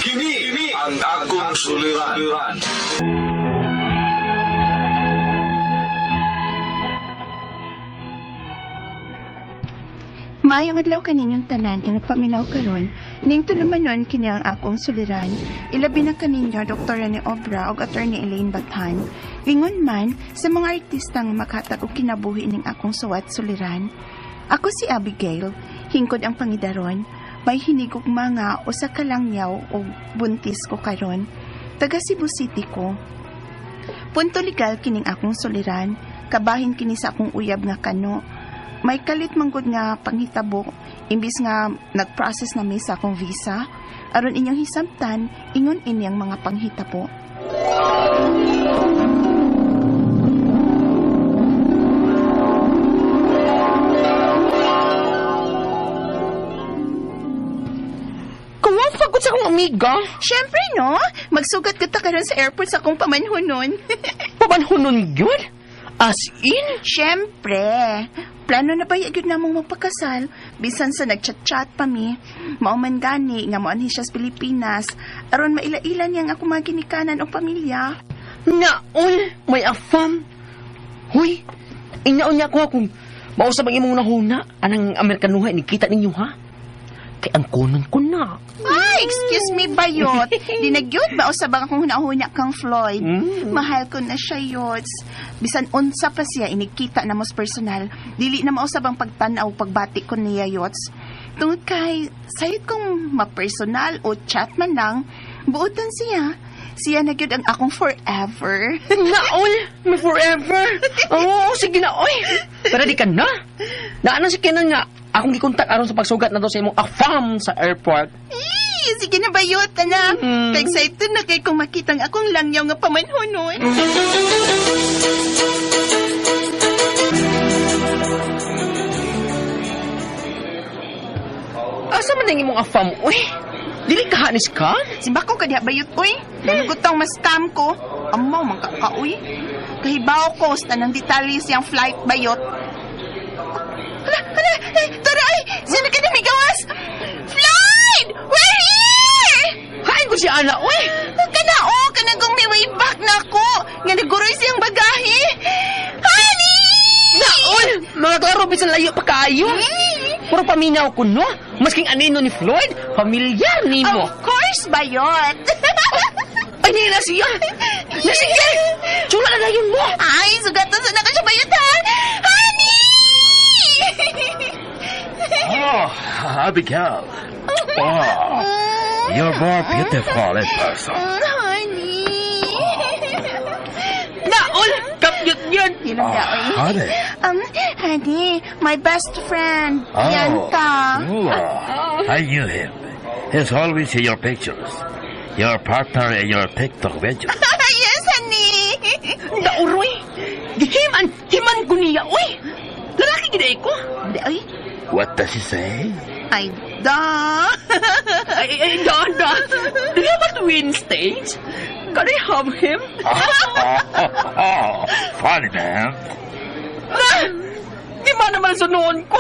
Kini ang akong suliran. Maayong adlaw kaninyong tanan nga nagpaminaw karon. Ning tulumanon kini ang akong suliran. Ilabi na kaninyo Dr. Rene Obra ug Attorney Elaine Bathan. Lingon man sa mga artista nga makatag og kinabuhi ning akong suwat suliran. Ako si Abigail, hingkod ang pangidaron, may hinigog mga usa ka langyaw og buntis ko karon. Taga Cebu City ko. Punto legal kining akong suliran, kabahin kini sa akong uyab nga kano. May kalit manggod nga panghitabo, imbis nga nag-process na mi sa akong visa, aron inyong hisabtan, ingon inyang mga panghitabo. Kuwafag ko sa akong amiga. Siyempre no, magsugat ko ta karon sa airport sa akong pamanhunon. Pamanhunon yun? As in? Siyempre, plano na ba gyud namong magpakasal? Bisan sa nagchat-chat pa mi, mao man gani nga moanhi siya sa Pilipinas, aron maila-ila niyang ako mga ginikanan o pamilya. Naol, may afam. Huy, inaon niya ko kung mausap ang imong nahuna. Anang Amerikanuha, inikita ninyo ha? Kay ang kunon ko na. Ay, excuse me, bayot. Di na gyud mausab ang akong hunahuna kang Floyd. Mahal ko na siya, yots. Bisan unsa pa siya inikita na mas personal. Dili na mausab ang pagtan-aw pagbati ko niya, yots. Tungod kay sayot kong mapersonal o chat man lang, buotan siya. Siya na gyud ang akong forever. Naol, may forever. Oo, sige na, oy. Pero di ka na. Naano si Kenan nga, akong gikontak aron sa pagsugat na to sa imong afam sa airport. Eee, sige na bayot, ana. Kay excited na kay kung makita ang akong langyaw nga pamanhunon. Asa man ang imong afam, uy? Dili ka hanis ka? Simba ko kadiha bayot uy. Nanugot ang mas-scam ko. Amaw man ka ka uy. Kahibaw ko sa tanang detalye siyang flight bayot. Hala, hala, ay, tara ay! Sino ka na may gawas? Floyd! We're here! Kain ko si Ana, uy! Kana oh, kanang kung may way back na ako. Nga naguroy siyang bagahe. Honey! Naol! Mga klaro, bisan layo pa kaayo. Puro paminaw ko, no? Masking anino ni Floyd, familiar nimo. Of course, bayot. Ay, niya na siya! Nasige! Tsula na dayon mo! Ay, sugatan sa na ka siya bayot ha! Honey! Oh, Abigail. Oh, you're more beautiful in person. Honey! Naol! Kapyot yun! Yun ang daoy. Honey. Honey, my best friend, Oh, Bianca. oh, I knew him. He's always in your pictures. Your partner in your TikTok videos. Yes, honey! Nauroy! Gihiman! Himan ko niya, uy! Lalaki gid ko! Ay, What does he say? ay, da! Ay, ay, da, da! Do you have a twin stage? Can I have him? Oh, funny man. Na! Di ba naman sunoon ko?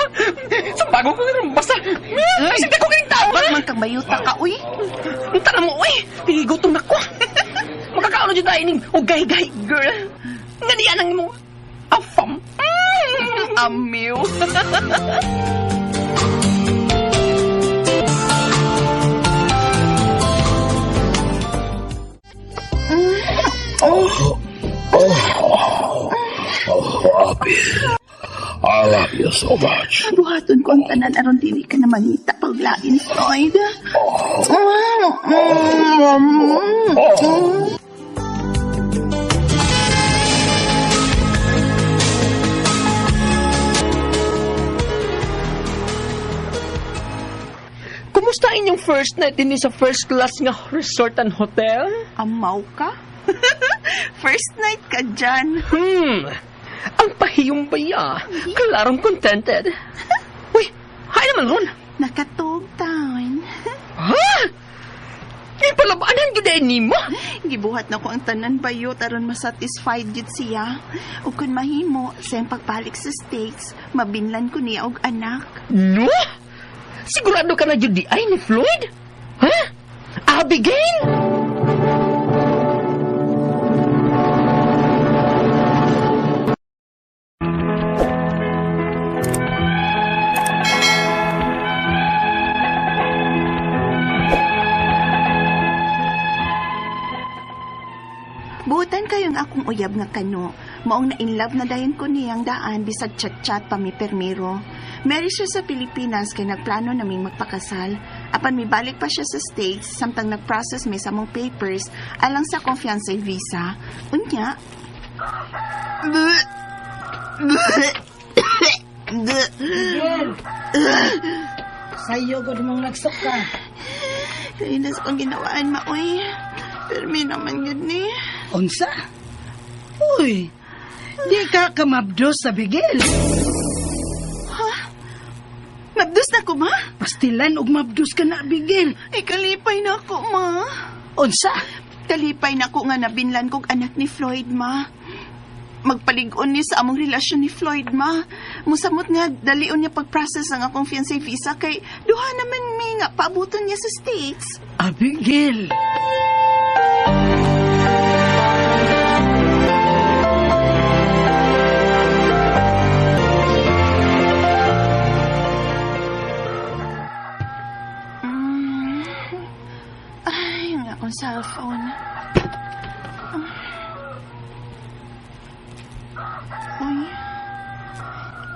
Sa bago ko rin basta. Ay, sige ko kayong tao, Ba't ha? man kang bayuta ka, uy? Ang tara mo, uy! Pigigutom na ko. Makakaano dyan tayo ning ugay-gay, girl. Nga niya nang mo. Afam. Amiw. Oh, Abby. I love you so much. Buhaton ko ang tanan aron dili ka na mangita paglain, Floyd. Kumusta inyong first night din sa first class nga resort and hotel? Amaw ka? First night ka dyan. Ang pahiyong baya. Klarong contented. Uy, hay naman ron. Nakatog taon. Ha? Di palabanan gid ay nimo. Gibuhat na ko ang tanan bayot aron masatisfied gyud siya. Ug kun mahimo sa iyang pagbalik sa States, mabinlan ko niya og anak. No? Sigurado ka na jud di ay ni Floyd? Ha? Abigail? Buutan kayong akong uyab nga kano. Maong na in love na dayon ko niyang daan bisag chat-chat pa mi permiro. Mary siya sa Pilipinas kay nagplano naming magpakasal. Apan mibalik pa siya sa States samtang nagprocess mi sa mong papers alang sa akong fiancé visa. Unya. Sayo gud mong nagsuka. Kaya na sa kong ginawaan maoy. Permi naman gud ni. Unsa? Uy, di ka kamabdos sa Bigel. Mabdos na ko ma? Pastilan og mabdos ka na, Bigel. Ay kalipay na ako ma. Unsa? Kalipay na ko nga nabinlan kog anak ni Floyd, ma. Magpalig-on ni sa among relasyon ni Floyd, ma. Musamot nga dalion niya pag-process ang akong fiancé visa kay duha naman mi nga paabuton niya sa States. Abigail. Ay, ang akong cellphone. Uy.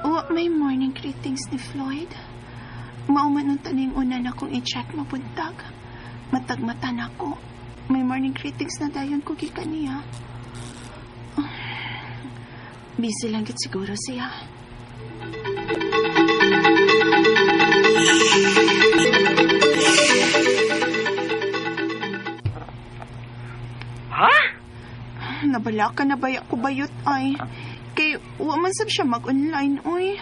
Oh, may morning greetings ni Floyd. Mauman ang taning una na kong i-check mabuntag. Matagmata na ko. May morning greetings na dayon ko gikan niya. Busy lang gid siguro siya. Ha? Nabala ka na baya ko bayot ay. Kay wa man sab siya mag-online oy.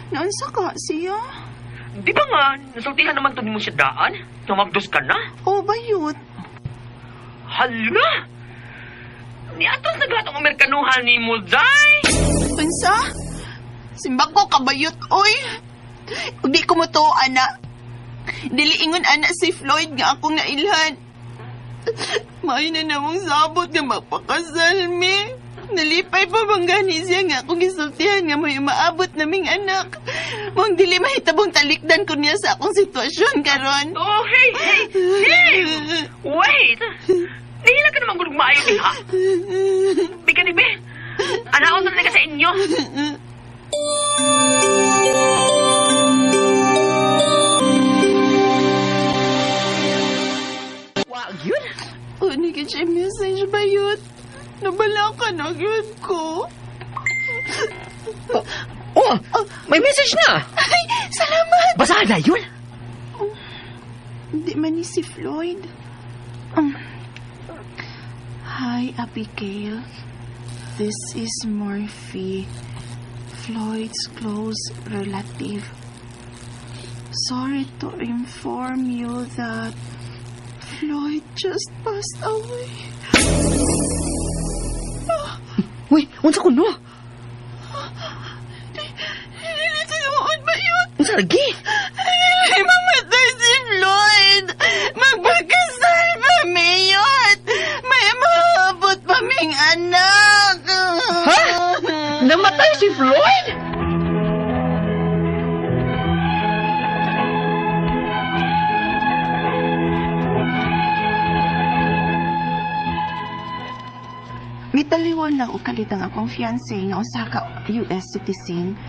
Naunsa ka siya? Di ba nga, nasultihan naman to ni mo siya daan? Tumagdos ka na? Oh, bayot. Hala! Niatos na gatong Amerikanuhan ni mo, Day! Unsa? Simbak ko kabayot oy. Ug di ko mo ana. Dili ingon ana si Floyd nga akong nailhan. Maayo na namong sabot nga magpakasal mi. Nalipay pa bang gani siya nga akong gisultihan nga may maabot naming anak. Mong dili mahitabong talikdan ko niya sa akong sitwasyon karon. Oh, hey, hey, hey! Wait! Nihila ka naman gulong maayo diha. Bika ni Be. Anaon na talaga sa inyo. Wa, yun? Uni ka siya message ba yun? Nabala ka na yun ko. Oh, may message na. Ay, salamat! Basahan na yun. Hindi man ni si Floyd. Hi, Abigail. This is Murphy, Floyd's close relative. Sorry to inform you that Floyd just passed away. Uy, unsa ko no? Dili tinuod ba yun? Unsa lagi? Ay, mamatay si Floyd! Magpagkasal pa, Mayor! May maabot pa ming anak! Ha? Namatay si Floyd? Mitaliwon lang og kalit ang akong fiancé nga usa ka US citizen.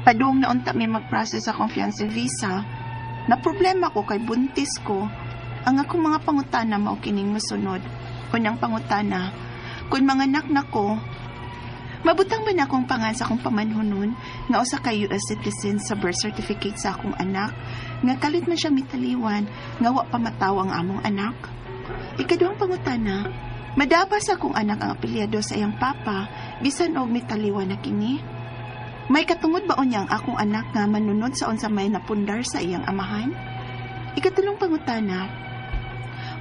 Padung na unta mi mag-process sa akong fiancé visa. Na problema ko kay buntis ko. Ang akong mga pangutana mao kining mosunod. Unang pangutana, kung manganak na ko, mabutang ba na akong pangan sa akong pamanhunon nga usa ka US citizen sa birth certificate sa akong anak nga kalit man siya mitaliwan nga wa pa mataw ang among anak? Ikaduhang pangutana, madaba sa akong anak ang apelyado sa iyang papa bisan og mitaliwan na kini? May katungod ba unya ang akong anak nga manunod sa unsa may napundar sa iyang amahan? Ikatulong pangutana,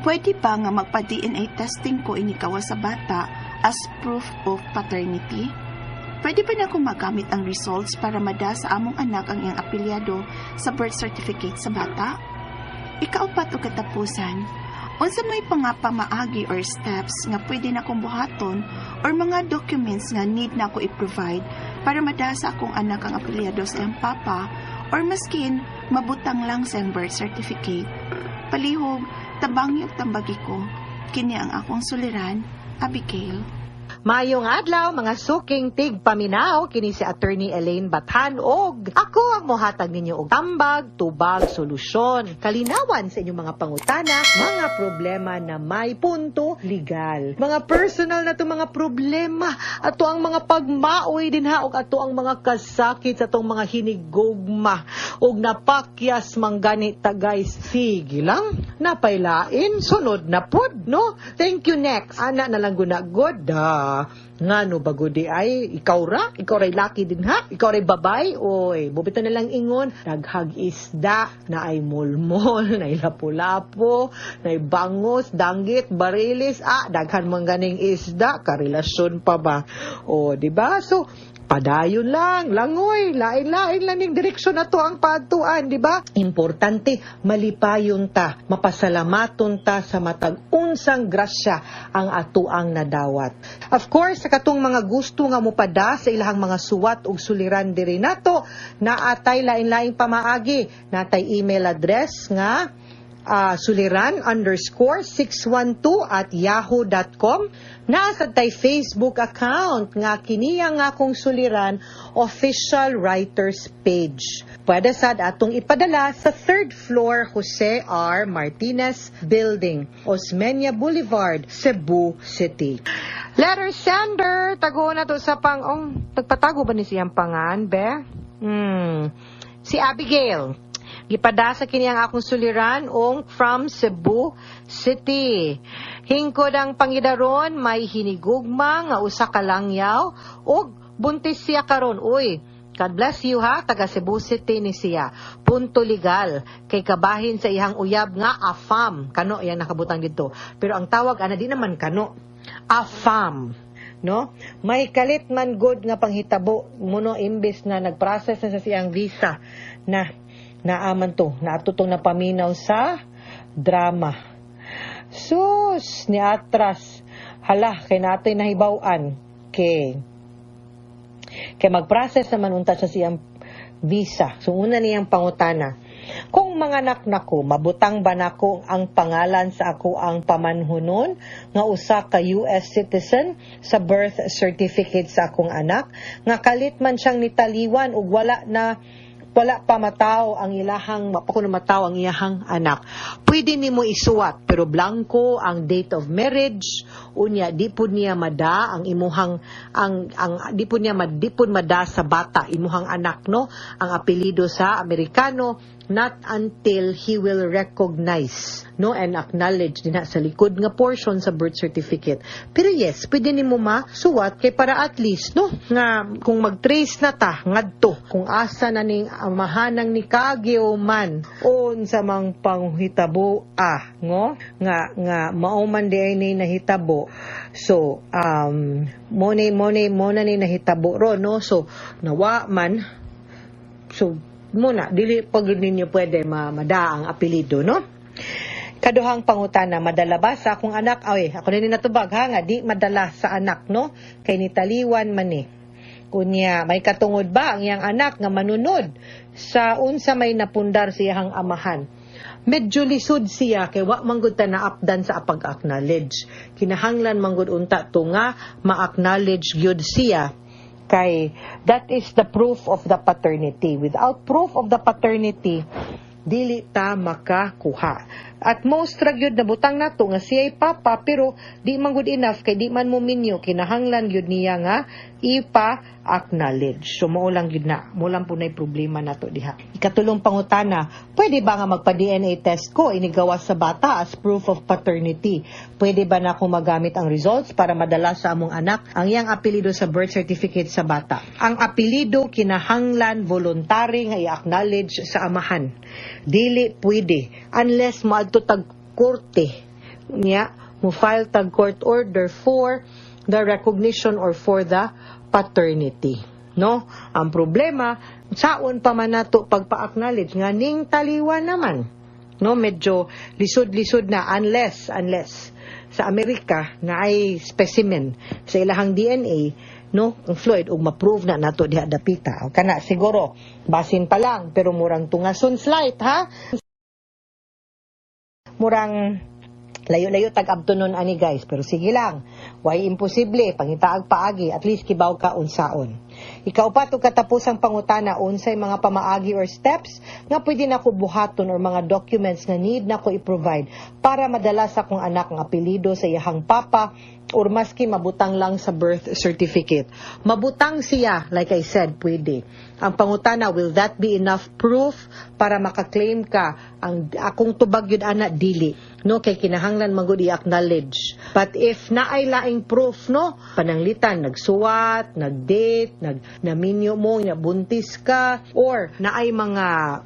pwede ba nga magpa-DNA testing ko inikawa sa bata as proof of paternity? Pwede ba na akong magamit ang results para mada sa among anak ang iyang apelyado sa birth certificate sa bata? Ikaapat o katapusan, Unsa may pamaagi or steps nga pwede na akong buhaton or mga documents nga need na ako i-provide para madasa akong anak ang apelyido sa iyang papa or maskin mabutang lang sa iyang birth certificate? Palihog, tabangi ug tambagi ko. Kini ang akong suliran, Abigail. Maayong adlaw, mga suking tigpaminaw, kini si Attorney Elaine Bathan og ako ang mohatag ninyo og tambag, tubag, solusyon, kalinawan sa inyong mga pangutana, mga problema na may punto legal. Mga personal na to mga problema, ato ang mga pagmaoy dinha og ato ang mga kasakit sa atong mga hinigugma og napakyas man gani ta, guys. Sige lang, napaylain, sunod na pod, no? Thank you, next. Ana na lang guna god. Ah, ngano ba gudi ay ikaw ra, ikaw ray laki din ha, ikaw ray babay, oy, bubito na lang ingon, daghag isda, na ay mulmol, na ay lapu-lapo, na ay bangos, danggit, barilis, ah, daghan man ganing isda, karelasyon pa ba? O, di ba? So, padayon lang, langoy, lain-lain lang yung direksyon na to ang paadtuan, di ba? Importante, malipayon ta, mapasalamaton ta sa matag unsang grasya ang atuang nadawat. Of course, sa katong mga gusto nga mupada sa ilahang mga suwat ug suliran diri nato, naatay lain-laing pamaagi. Natay email address nga suliran_612@yahoo.com. Naa sad tay Facebook account nga kiniya nga Akong Suliran Official Writers Page. Pwede sad atong ipadala sa third floor, Jose R. Martinez Building, Osmeña Boulevard, Cebu City. Letter sender, tago na to sa pang, oh, nagpatago ba ni siyang pangan, be? Si Abigail. Gipadasa kini ang Akong Suliran ong from Cebu City. Hingkod ang pangidaron, may hinigugma nga usa ka langyaw ug buntis siya karon. Uy, God bless you ha, taga Cebu City ni siya. Punto legal, kay kabahin sa iyang uyab nga afam. Kano iyang nakabutang dito. Pero ang tawag ana di naman kano. Afam, no? May kalit man good nga panghitabo muno imbes na nagprocess na sa siyang visa na naaman to, naatutong napaminaw sa drama. Sus, ni atras. Hala, kay natoy nahibaw-an. Kay mag-process naman unta sa siyang visa. So, una niyang pangutana: Kung manganak nako, mabutang ba nako ang pangalan sa ako ang pamanhunon nga usa ka US citizen sa birth certificate sa akong anak? Nga kalit man siyang nitaliwan ug wala pa mataw ang ilahang pa kuno mataw ang iyahang anak. Pwede nimo isuwat pero blanco ang date of marriage. Unya di pud niya mada ang imuhang ang di pud niya di pud mada sa bata, imuhang anak, no, ang apelyido sa Amerikano, not until he will recognize, no, and acknowledge dinha sa likod nga portion sa birth certificate. Pero yes, pwede nimo masuwat kay para at least, no, nga kung mag-trace na ta ngadto kung asa na ning amahanang ni Kagyo man unsa mang panghitabo, ah, ngo nga nga mao man di ay ni nahitabo. So mo na ni nahitabo ro, no? So nawa man, so muna dili pag ninyo pwede mada ang apelyido, no? Kaduhang pangutana, madala ba sa akong anak? Ay, ako na ni natubag ha, nga di madala sa anak, no, kay nitaliwan man ni. Kunya, may katungod ba ang iyang anak nga manunod sa unsa may napundar sa iyang amahan? Medyo lisod siya kay wa man gud ta naapdan sa pag-acknowledge. Kinahanglan man gud unta to nga ma-acknowledge gyud siya kay that is the proof of the paternity. Without proof of the paternity, dili ta makakuha. At most ra gyud nabutang nato nga siya'y papa pero di man good enough kay di man mo minyo, kinahanglan gyud niya nga ipa-acknowledge. So mao lang gyud na, mo lang po na'y problema nato diha. Ikatulong pangutana, pwede ba nga magpa-DNA test ko inigawas sa bata as proof of paternity? Pwede ba na akong magamit ang results para madala sa among anak ang iyang apelyido sa birth certificate sa bata? Ang apelyido kinahanglan voluntary nga i-acknowledge sa amahan. Dili pwede unless moadto tag korte niya, mo file tag court order for the recognition or for the paternity, no? Ang problema, saon pa man nato pagpa-acknowledge nga ning taliwan naman? No, medyo lisod-lisod na unless unless sa Amerika na ay specimen sa ilahang DNA, no, ang Floyd, ug ma-prove na nato diha dapita. O kana siguro basin pa lang, pero murang tungason slight ha, murang layo-layo tag-abto nun ani, guys, pero sige lang, why imposible, pangitaag paagi, at least kibaw ka unsaon. Ikaupat ug katapusang pangutana, unsay mga pamaagi or steps nga pwede nako buhaton or mga documents nga need nako i-provide para madala sa akong anak ang apelyido sa iyahang papa or maski mabutang lang sa birth certificate? Mabutang siya, like I said, pwede. Ang pangutana, will that be enough proof para makaklaim ka? Ang akong tubag yun ana, dili. No, kay kinahanglan man gud i-acknowledge. But if naay laing proof, no, pananglitan, nagsuwat, nag-date, nag naminyo mo, nabuntis ka, or naay mga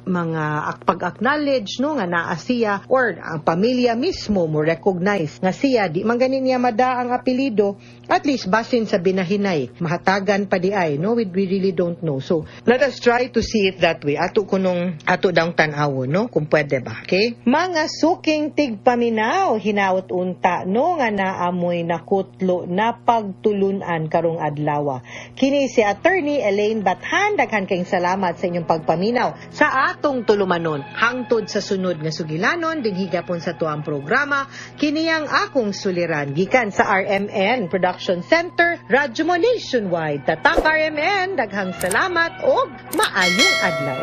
pag-acknowledge, no, nga naa siya, or ang pamilya mismo mo recognize nga siya, di man gani niya mada ang apelyido, at least basin sa binahinay, mahatagan pa di ay, no, we really don't know. So, let us try to see it that way. Ato kunong, ato daw tan-awon, no, kung pwede ba, okay? Mga suking tigpaminaw, hinaot unta, no, nga naamoy nakutlo na pagtulunan karong adlawa. Kini si Attorney Elaine Bathan, daghan kayong salamat sa inyong pagpaminaw sa atong tulumanon. Hangtod sa sunod nga sugilanon, dinhi gapon sa tuang programa, kini ang Akong Suliran, gikan sa RMN Production Center, Radyo Mo Nationwide. Tatak RMN, daghang salamat og maayong adlaw.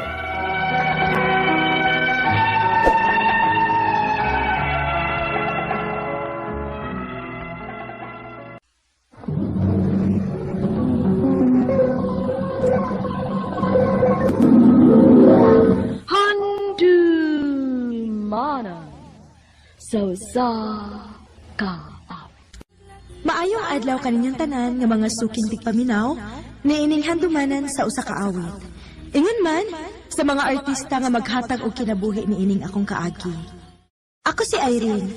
Handumanan sa usa ka Maayong adlaw kaninyong tanan nga mga suking tigpaminaw, niining handumanan sa usa ka awit. Ingon man sa mga artista nga maghatag og kinabuhi niining akong kaagi. Ako si Irene.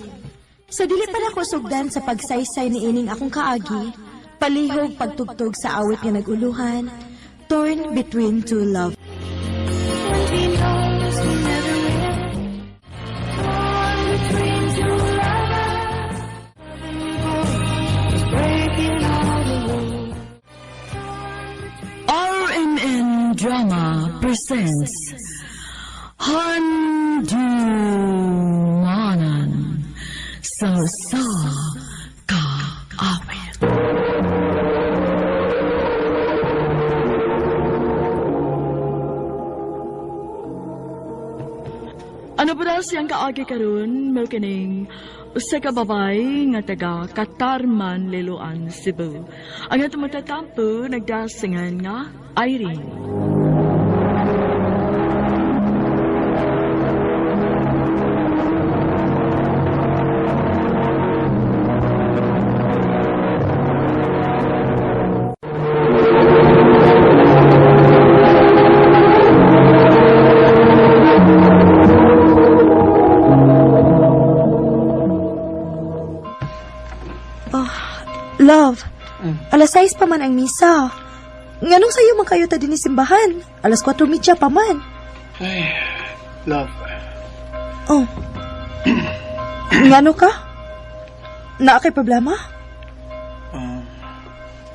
Sa dili pa nako sugdan sa pagsaysay niining akong kaagi, palihog pagtugtog sa awit nga nag-uluhan, "Torn Between Two Love." When we knows we never will. Torn between two lovers. Is breaking all the rules. RMN Drama presents Handumanan sa usa ka awit. Ano ba daw siyang kaagi karon, mao kining usa ka babae nga taga Katarman, Liloan, Cebu. Ang atong matatampo nagdasingan nga Irene. Oh, love, alas 6 pa man ang misa. Nganong sayo man kayo ta dinhi simbahan? Alas 4:30 pa man. Ay, love. Oh. Ngano ka? Naa kay problema?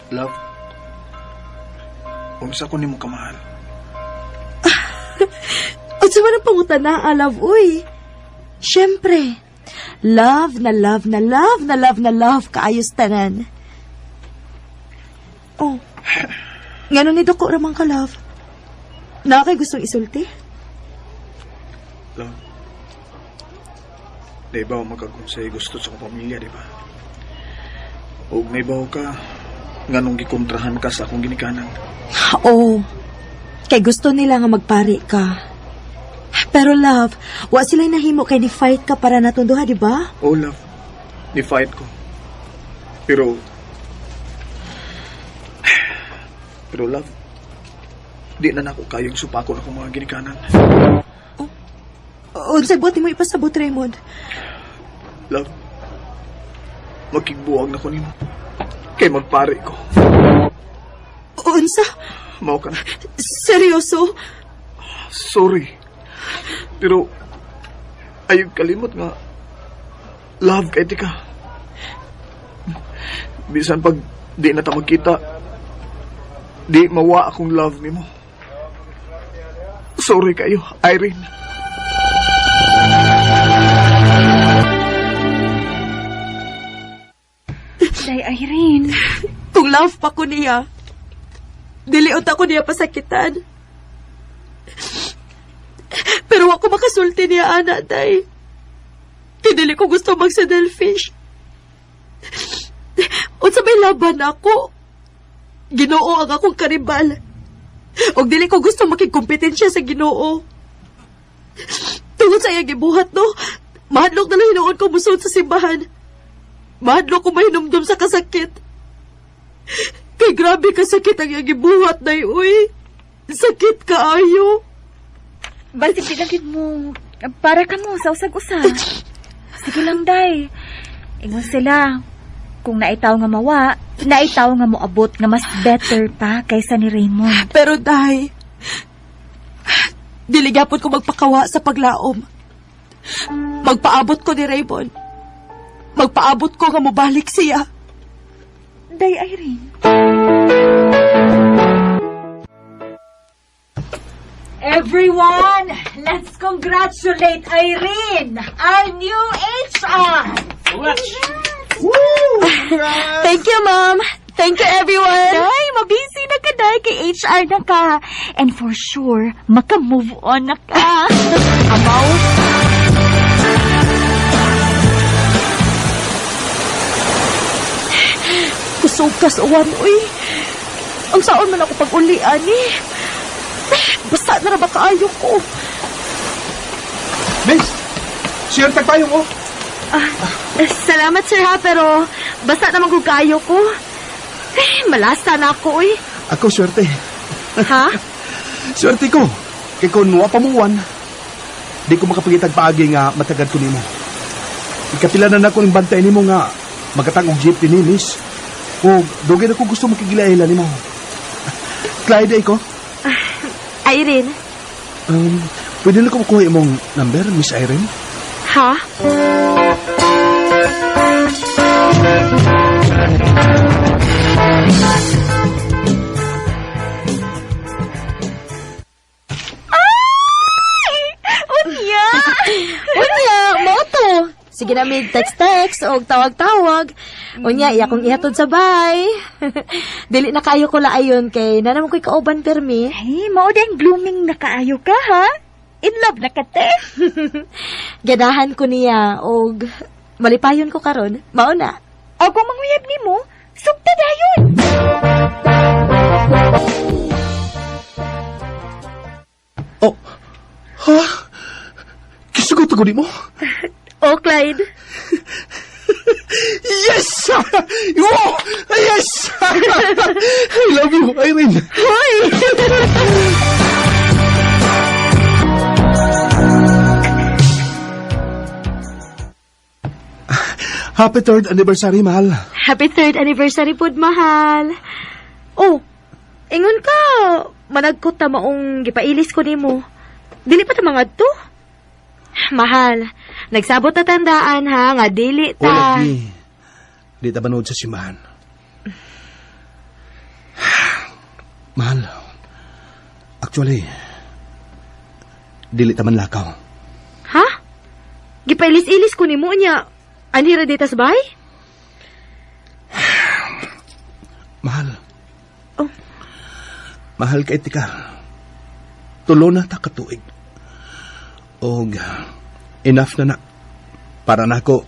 Love. Unsa ko nimo kamahal? Unsa man ang pangutana, ah, love, uy? Siyempre, love na love na love na love na love kaayos tanan. Oh. Ngano ni duko raman ka, love? Naa kay gustong isulti? Love. Di ba magkagunsay gusto sa akong pamilya, di ba? Og naibaw ka, nganong gikontrahan ka sa akong ginikanan? Oo. Kay gusto nila nga magpari ka. Pero love, wa sila nahimo kay ni fight ka para natong duha, di ba? Oh, love. Ni-fight ko. Pero love, di na nako kayong supakon akong mga ginikanan. Unsay buot mo ipasabot, Raymond? Love, makigbuwag na ko nimo. Kay magpari ko. Unsa? Mao ka na. Seryoso? Sorry. Pero Ayaw kalimot nga. Love kay tika. Bisan pag di na ta magkita, di mawa akong love nimo. Sorry kayo, Irene. Day, Irene. Kung love pa ko niya, dili unta ko niya pasakitan. Pero ako makasulti niya, ana, day. Kay dili ko gusto magsadelfish. Unsa may laban ako? Ginoo ang akong karibal. Og dili ko gusto makigkompetensya sa Ginoo. Tungod sa iyang gibuhat, no? Mahadlok na lang hinuon ko musulod sa simbahan. Mahadlok ko mahinumdum sa kasakit. Kay grabe kasakit ang iyang gibuhat, day, uy. Sakit kaayo. Basig di lang mo. Para ka mo sa usag-usa. Sige lang, day. Ingon sila. Kung naitaw nga mawa, naitaw nga moabot nga mas better pa kaysa ni Raymond. Pero, day, dili gyapon ko magpakawa sa paglaom. Magpaabot ko ni Raymond. Magpaabot ko nga mobalik siya. Day, Irene. Everyone, let's congratulate Irene, our new HR. Thank you, Ma'am. Thank you, everyone. Day, mabisi na ka, day. Kay HR na ka. And for sure, maka-move on na ka. Amaw. Kusog ka sa uwan, uy. Ang saon man ako pag-uli, ani. Basta na ra ba kaayo ko. Miss, sure tag payong, oh. Salamat, sir, ha, pero basta naman kung kaayo ko. Eh, malasa na ako, uy. Ako, swerte. Ha? Swerte ko. Kay kung wa pamuwan, di ko makapagitag paagi nga matagad ko nimo. Ikapila na nako ning bantay nimo nga magatang og jeep ni miss. O dugay na ko gusto makigilaila nimo. Clyde ay ko. Irene. Pwede na ko makuha imong number, Miss Irene? Ha? Ay! Unya! Unya, mao to. Sige na mig text-text o tawag-tawag. Unya, iya kong ihatod sa bay. Dili na kayo ko laayon kay na naman ko'y kauban permi. Ay, mao din blooming na kaayo ka, ha? In love na ka, te. Ganahan ko niya og malipayon ko karon. Mao na. O kung manguyab nimo, sugta dayon. Oh. Ha? Kisugot ko nimo? Oh, Clyde. Yes! Wow! Yes! I love you, Irene. Hoy! Happy third anniversary, mahal. Happy third anniversary pud, mahal. Oh, ingon ka, managkot ta maong gipailis ko nimo. Dili pa ta mangadto? Mahal, nagsabot na tandaan ha, nga dili O, ta. lagi. Di ta manood sa simbahan. Mahal, actually, dili ta man lakaw. Ha? Gipailis-ilis ko nimo niya. Anhi ra dita sa bahay? Mahal. Oh. Mahal kay tika. Tulo na ta katuig. Og enough na na. Para nako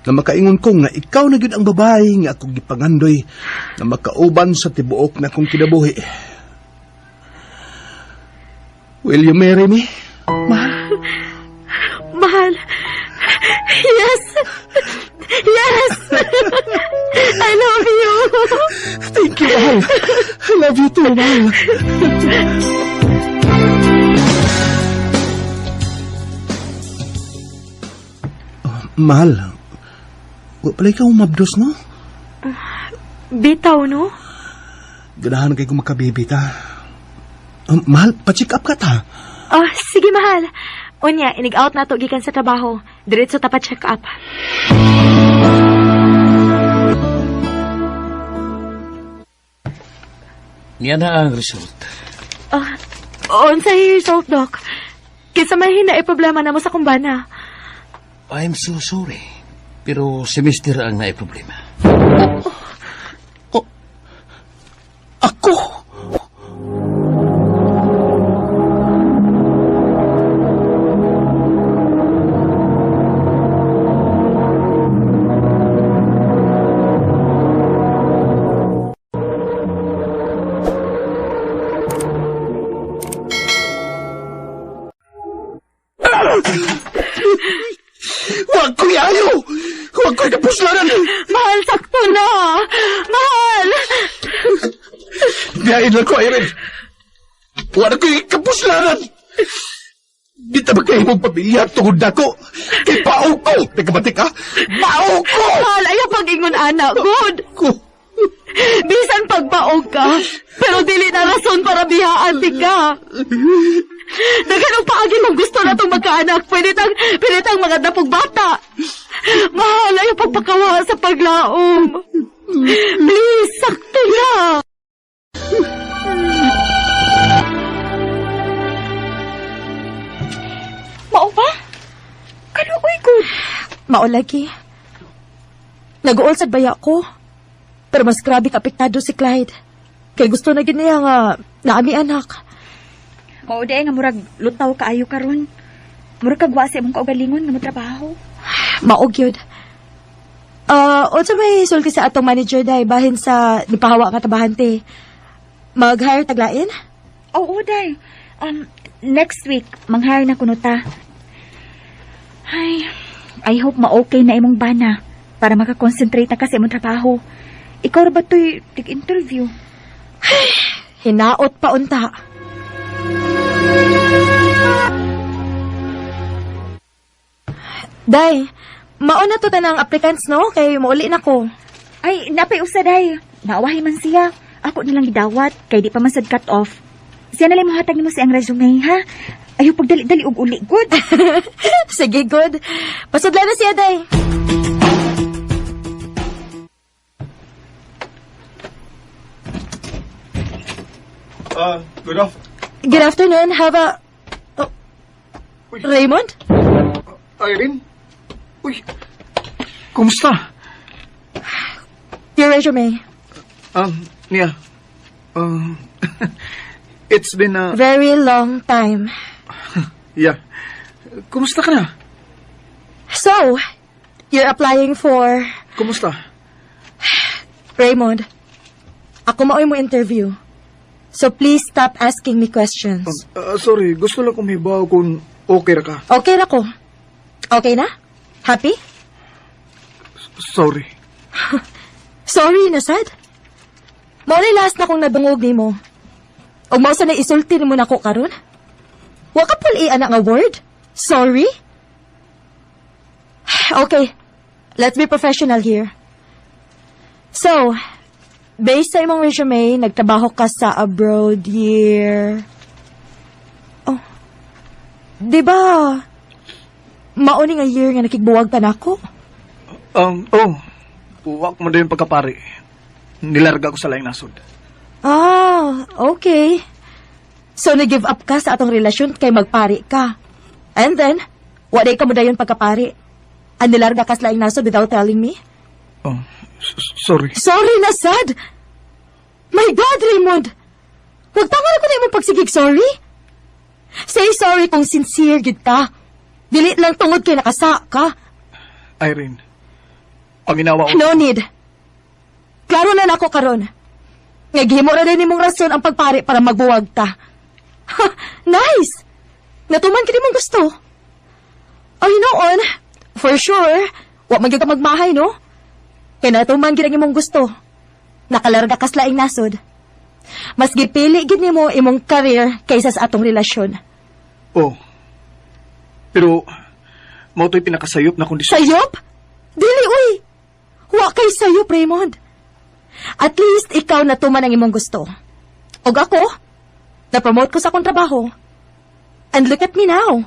na makaingon ko nga ikaw na gyud ang babae nga akong gipangandoy na makauban sa tibuok na akong kinabuhi. Will you marry me? Mahal. Mahal. Yes. Yes. I love you. Thank you, mahal. I love you too, mahal. Mahal, wa pala ikaw mabdos, no? Bitaw, no? Ganahan kay ko makabibi ta. Mahal, pa-check up ka ta. Oh, sige, mahal. Unya, inig-out na to gikan sa trabaho. Diretso ta pa check up. Niya na ang result. Ah, unsay result, Doc? Kinsa may hina problema namo sa kumbana. I'm so sorry. Pero si Mister ang naiproblema. Ako? Huwag ko iayo! Huwag ko'y kapuslanan! Mahal, sakto na! Mahal! Diyain lang ko, Irene. Huwag ko'y kapuslanan! Di ta magkahimong pamilya tungod nako. Kay pao ko! Nagkabati ka? Pao ko! Mahal, ayaw pag-ingon, ana. Good! Bisan pagbaog ka, pero dili na rason para bihaan ti ka. Daghan og paagi mong gusto na itong magkaanak. Pwede tang mga dapog bata. Mahal, ayaw pagpakawa sa paglaom. Please, sakto na. Mao ba? Kaluoy gud. Mao lagi. Nag-uol sad baya ko. Pero mas grabe ka apektado si Clyde. Kay gusto na gid niya nga naami anak. Mao di ay nga murag lutaw kaayo karon. Murag kag wa sa imong kaugalingon nga motrabaho. Mao gyud. Ah, unsa may sulti sa atong manager day bahin sa nipahawa nga trabahante? Mag-hire taglain? Oo, day. Next week, manghire na kuno ta. Ay, I hope ma-okay na imong bana para makakonsentrate na ka sa imong trabaho. Ikaw ra ba to'y tig-interview? Hinaot pa unta. Day, mauna to tanang applicants no kay mauli na ko. Ay, napay usa day. Naawahi man siya. Ako na lang gidawat kay di pa man sad cut off. Siya na lang mohatag nimo siyang resume, ha? Ayaw pagdali-dali og uli, good. Sige, good. Pasudla na siya, Day. Good off. Good afternoon. Have a... Oh, Raymond? Irene? Uy, kumusta? Your resume. Nia, it's been a... Very long time. Yeah. Kumusta ka na? So, you're applying for... Kumusta? Raymond, ako maoy mo interview. So please stop asking me questions. Sorry, gusto lang kong hibaw kung okay ra ka. Okay ra ko. Okay na? Happy? Sorry. Sorry na sad. Mao ni last na kong nadungog nimo. Og mao sa na isulti nimo nako karon. Wa ka pul ana nga word? Sorry? Okay. Let's be professional here. So, based sa imong resume, nagtrabaho ka sa abroad year. Oh. 'Di ba? Mauni nga year nga nakigbuwag ka nako. Oh, wak mo din pagkapari. Nilarga ko sa laing nasod. Ah, okay. So, nag-give up ka sa atong relasyon kay magpari ka. And then, waday ka mo dayon pagkapari. Ang nilarga ka sa laing nasod without telling me? Oh, sorry. Sorry na, sad! My God, Raymond! Huwag tama na ko na imong pagsigig sorry. Say sorry kung sincere gid ka. Dili lang tungod kay nakasa ka. Irene, paminawa ko. No need. Klaro na nako karon. Nga gihimo ra din nimong rason ang pagpari para magbuwag ta. Ha, nice. Natuman kini mong gusto. Ay noon, for sure, wa man gyud ka magmahay no. Kay natuman gid ang imong gusto. Nakalarga kas laing nasod. Mas gipili gid nimo imong career kaysa sa atong relasyon. Oh. Pero, mao to'y pinakasayop na kondisyon. Sayop? Dili, uy! Wa kay sayop, Raymond. At least, ikaw natuman ang imong gusto. Og ako, na-promote ko sa akong trabaho. And look at me now.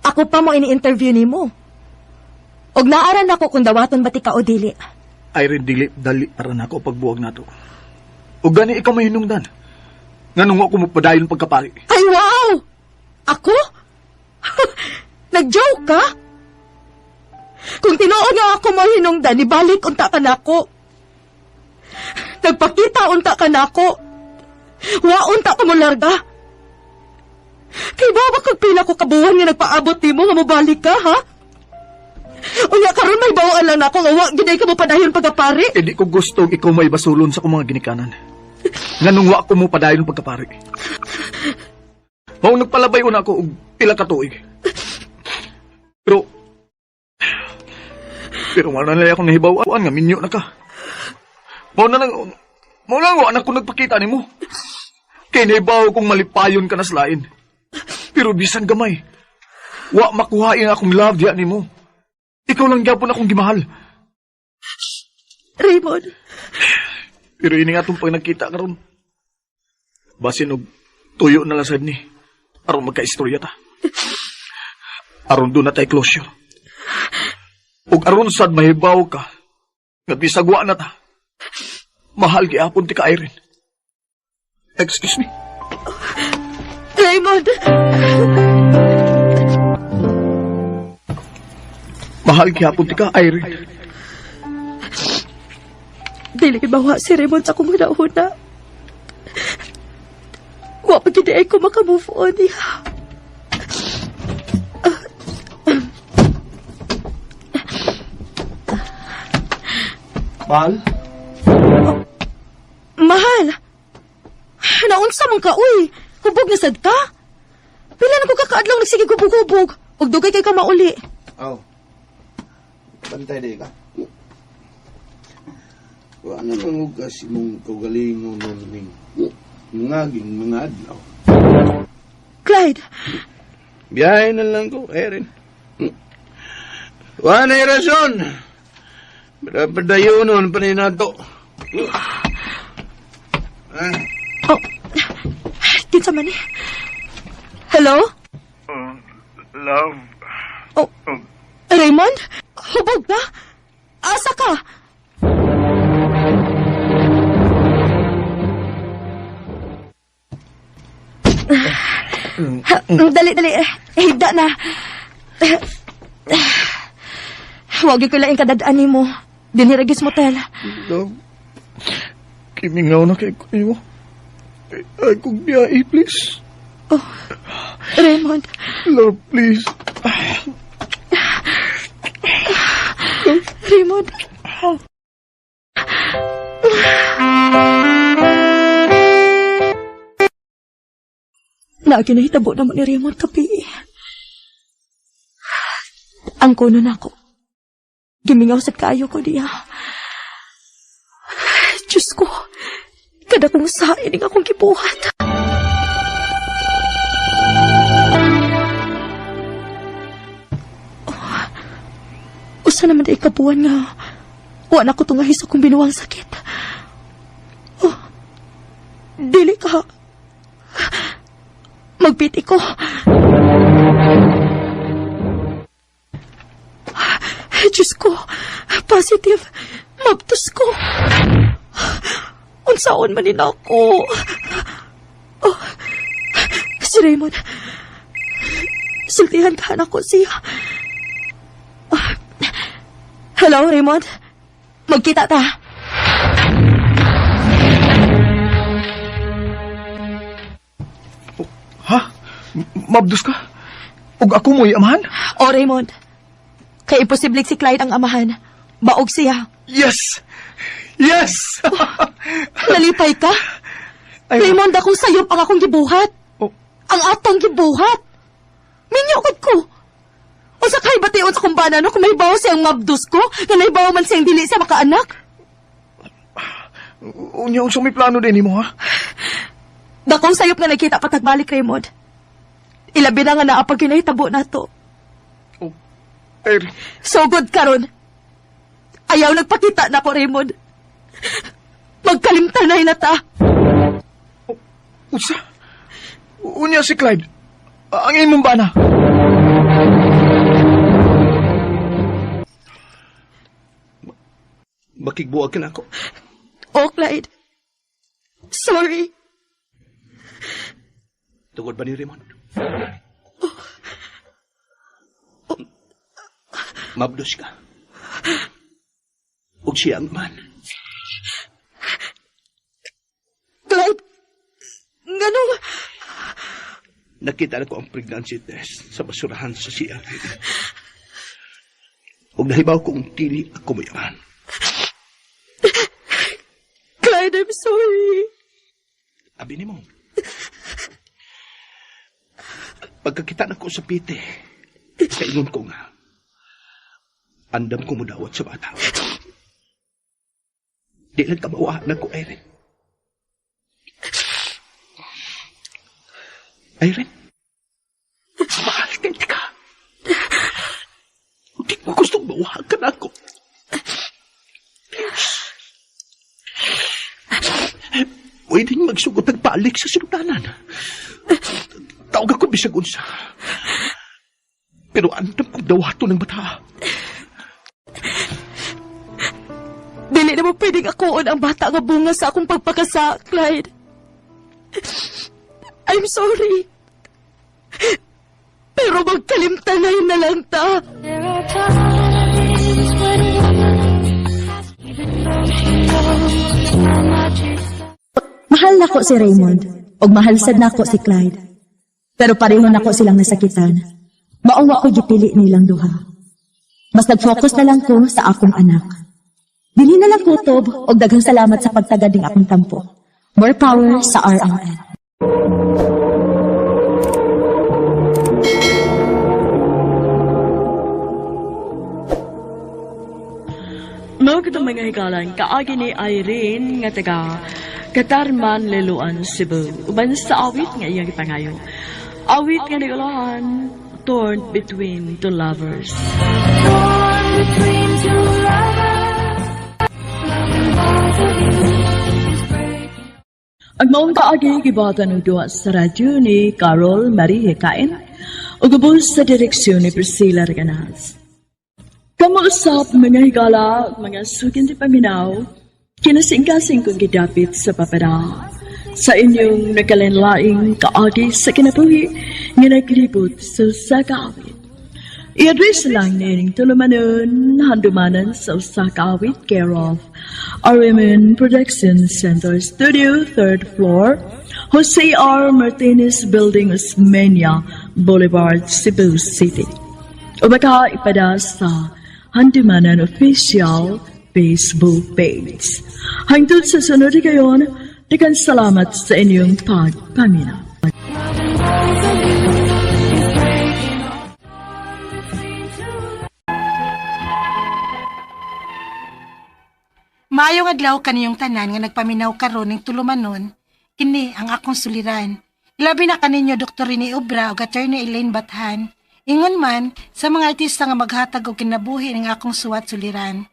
Ako pa mo ini-interview nimo. Og naaran ako kung dawaton ba ti ka o dili. Irene, dili, dali para nako pagbuwag nato. O gani ikaw may hinungdan. Nganong wa ko mapadayon pagkapari. Ay, wow! Ako? Nag-joke ka? Kung tinuod nga ako mo hinungdan, ibalik unta ka nako. Nagpakita unta ka nako. Wa unta ka mo larga. Kay ba kag pila ko kabuhan nga nagpaabot nimo nga mobalik ka, ha? Unya karon may bawaan lang nako nga wa gid ay ka mo padayon pagkapari. Eh di ko gusto ikaw may basulon sa akong mga ginikanan. Nganong wa ko mo padayon pagkapari. Mao nagpalabay una ako og pila ka tuig. Pero wala na lang akong nahibaw-an nga minyo na ka. Mao na lang wa na ko nagpakita nimo. Kay nahibaw kong malipayon ka na sa lain. Pero bisan gamay, wa makuhain akong love diya nimo. Ikaw lang gyapon akong gimahal. Raymond. Pero ini nga itong pag nagkita karon. Basin og tuyo na lang sad ni. Aron magka-istorya ta. Aron doon na tayo closure. Og aron sad mahibaw ka. Nga bisag wa na ta. Mahal gyapon ti ka, Irene. Excuse me. Raymond! Mahal gyapon ti ka, Irene. Dili bawa si Raymond sa akong huna-huna. Wa pa gid ay ko makamove on niya. Mahal? Oh, mahal! Naunsa man ka, uy! Hubog na sad ka? Pila na ko kakaadlaw nagsige hubog-hubog. Ug dugay kay ka mauli. Oh. Bantay di ka. Wa na lang og kasi mong kaugalingon ning ngaging mga adlaw. Clyde! Biyahe na lang ko, Erin. Wa na rason. Padayonon pa ni nato. Oh, kinsa man eh? Hello? Love. Oh, Raymond? Hubog ka? Asa ka? Dali, dali. Higda na. Huwag ko lang kadadaan ni mo. Diniragis motel. Love, kimingaw na kay ko. Ay, kong biyahe, please. Oh, Raymond. Love, please. Raymond. Naagi nahitabo naman ni Raymond kapi. Ang kuno na ako. Gimingaw sa kaayo ko diya. Diyos ko, kada kong sain ang akong gibuhat. Oh, usa naman di ikabuan nga wa na ko tungahi sa akong binuang sakit. Oh, dili ka. Magpiti ko. Diyos ko, positive. Mabtos ko. Unsaon man nila ako. Oh, si Raymond. Sultihan ka na ko siya. Oh, hello, Raymond. Magkita ta. Oh, ha? Mabdos ka? Ug ako mo'y amahan? Oh, Raymond. Kay imposible si Clyde ang amahan. Baog siya. Yes! Yes! Oh, nalipay ka? Ay, Raymond, akong sayop ang akong gibuhat. Oh. Ang atong gibuhat. Minyokod ko. O sa kay bation sa kumbana no, kung may bawo siyang mabdos ko, nga naibaw man siyang dili siya makaanak. Unya, unsa may plano din nimo, ha? Dakong sayop nga nakita patagbalik, Raymond. Ilabi na nga naapag kinahitabo na to. Oh, Irene. So good karon. Ayaw nagpakita na ko, Raymond. Magkalimtan na ta. Oh, unsa? Unya si Clyde. Ang imong bana. Makigbuwag ka na ako. Oh, Clyde. Sorry. Tungod ba ni Raymond? Mabdos ka. Ug siya ang man. Clyde, nganong... Nakita na ko ang pregnancy test sa basurahan sa CR. Ug nahibaw kong dili ako mayaman. Clyde, I'm sorry. Abi nimo. Pagkakita na ko sa pite, kaingon ko nga, andam ko mudawat sa bata. Di lang kamawa na ko, Irene. Irene, mahal kay ka. Hindi ko gustong mawahan ka na ako. Please. Pwedeng magsugot ang palik sa sinugdanan. Tawag ako bisag unsa. Pero andam kong dawato ng bata. Dili na mo pwedeng akuon ang bata nga bunga sa akong pagpakasa, Clyde. I'm sorry. Pero magkalimtanay na lang ta. There are times when a woman, even though she knows how much it's Mahal nako si Raymond, ug mahal sad nako si Clyde. Pero pareho nako silang nasakitan. Maong wa ko gipili nilang duha. Mas nag-focus na lang ko sa akong anak. Dili na lang kutob og daghang salamat sa pagtagad ning akong tampo. More power sa RMN. Mao kitong mga higalan, kaagi ni Irene nga taga Katarman, Liloan, Cebu. Uban sa awit nga iyang ipangayo. Awit nga nagulahan, Torn Between Two Lovers. Torn between two lovers, loving both of you is breaking. Ang maong kaagi gibatan og duha sa radyo ni Carol Marie Hekain ug ubos sa direksyon ni Priscilla Reganas. Kamuusap mga higala, ug mga sugin di paminaw, kinasingkasing kong gidapit sa papada. Sa inyong nagkalinlaing kaagi sa kinabuhi nga naglibot sa usa ka awit. I-address lang nining tulumanon, handumanan sa usa ka awit, care of RMN Production Center Studio, 3rd floor, Jose R. Martinez Building, Osmeña Boulevard, Cebu City. O baka ipada sa Handumanan Official Facebook page. Hangtod sa sunod kayon, daghang salamat sa inyong pagpaminaw. Loving both of you is breaking. Torn between two Maayong adlaw kaniyong tanan nga nagpaminaw karon ning tulumanon, kini ang akong suliran. Ilabi na kaninyo Dr. Rene Obra ug Attorney Elaine Bathan. Ingon man sa mga artista nga maghatag og kinabuhi ning akong suwat suliran.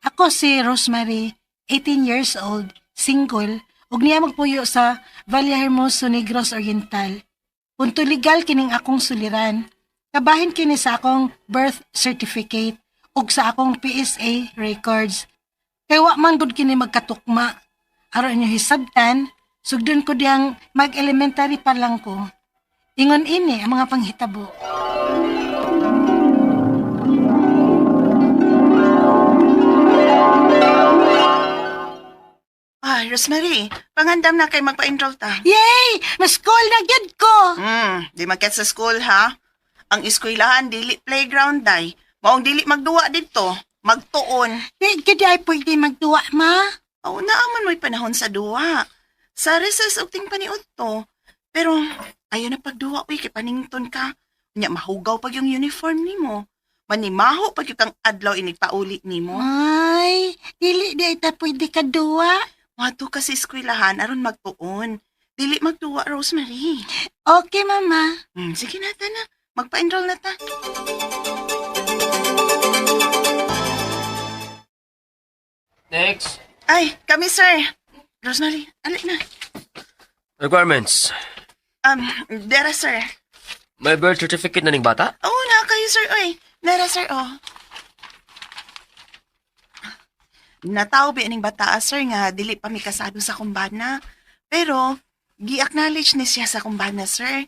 Ako si Rosemary, 18 years old, single, ug niya magpuyo sa Vallehermoso Negros Oriental. Punto legal kining akong suliran. Kabahin kini sa akong birth certificate ug sa akong PSA records. Kay wa man gud kini magkatukma. Aron inyo hisabtan, sugdon ko diyang mag-elementary pa lang ko. Ingon ini ang mga panghitabo. Ay, Rosemary, pangandam na kay magpa-enroll ta. Yay! Mas-school na gyud ko! Di maket sa school, ha? Ang eskwelahan, dili playground, day. Maong dili magduwa dito. Magtuon. Di gyud ay pwede magduwa, ma. Oo, naaman mo'y panahon sa duwa. Sa recess og ting paniud to. Pero, ayaw na pagduwa, uy, kay panington ka. Nya, mahugaw pag yung uniform nimo. Manimaho pag yung kang adlaw inigpauli nimo. Ay, dili di ay ta pwede ka duwa. Mato ka sa eskwelahan aron magtuon. Dili magduwa, Rosemary. Okay, mama. Sige na, ta na. Magpa-enroll na ta. Next. Ay, kami, sir. Rosemary, alik na. Requirements. Dera, sir. May birth certificate na ning bata? Oo na kayo, sir. Oy, Dera, sir, oh. Nataw bi aning bata, sir, nga dili pa mi kasado sa kumbana. Pero, gi-acknowledge ni siya sa kumbana, sir.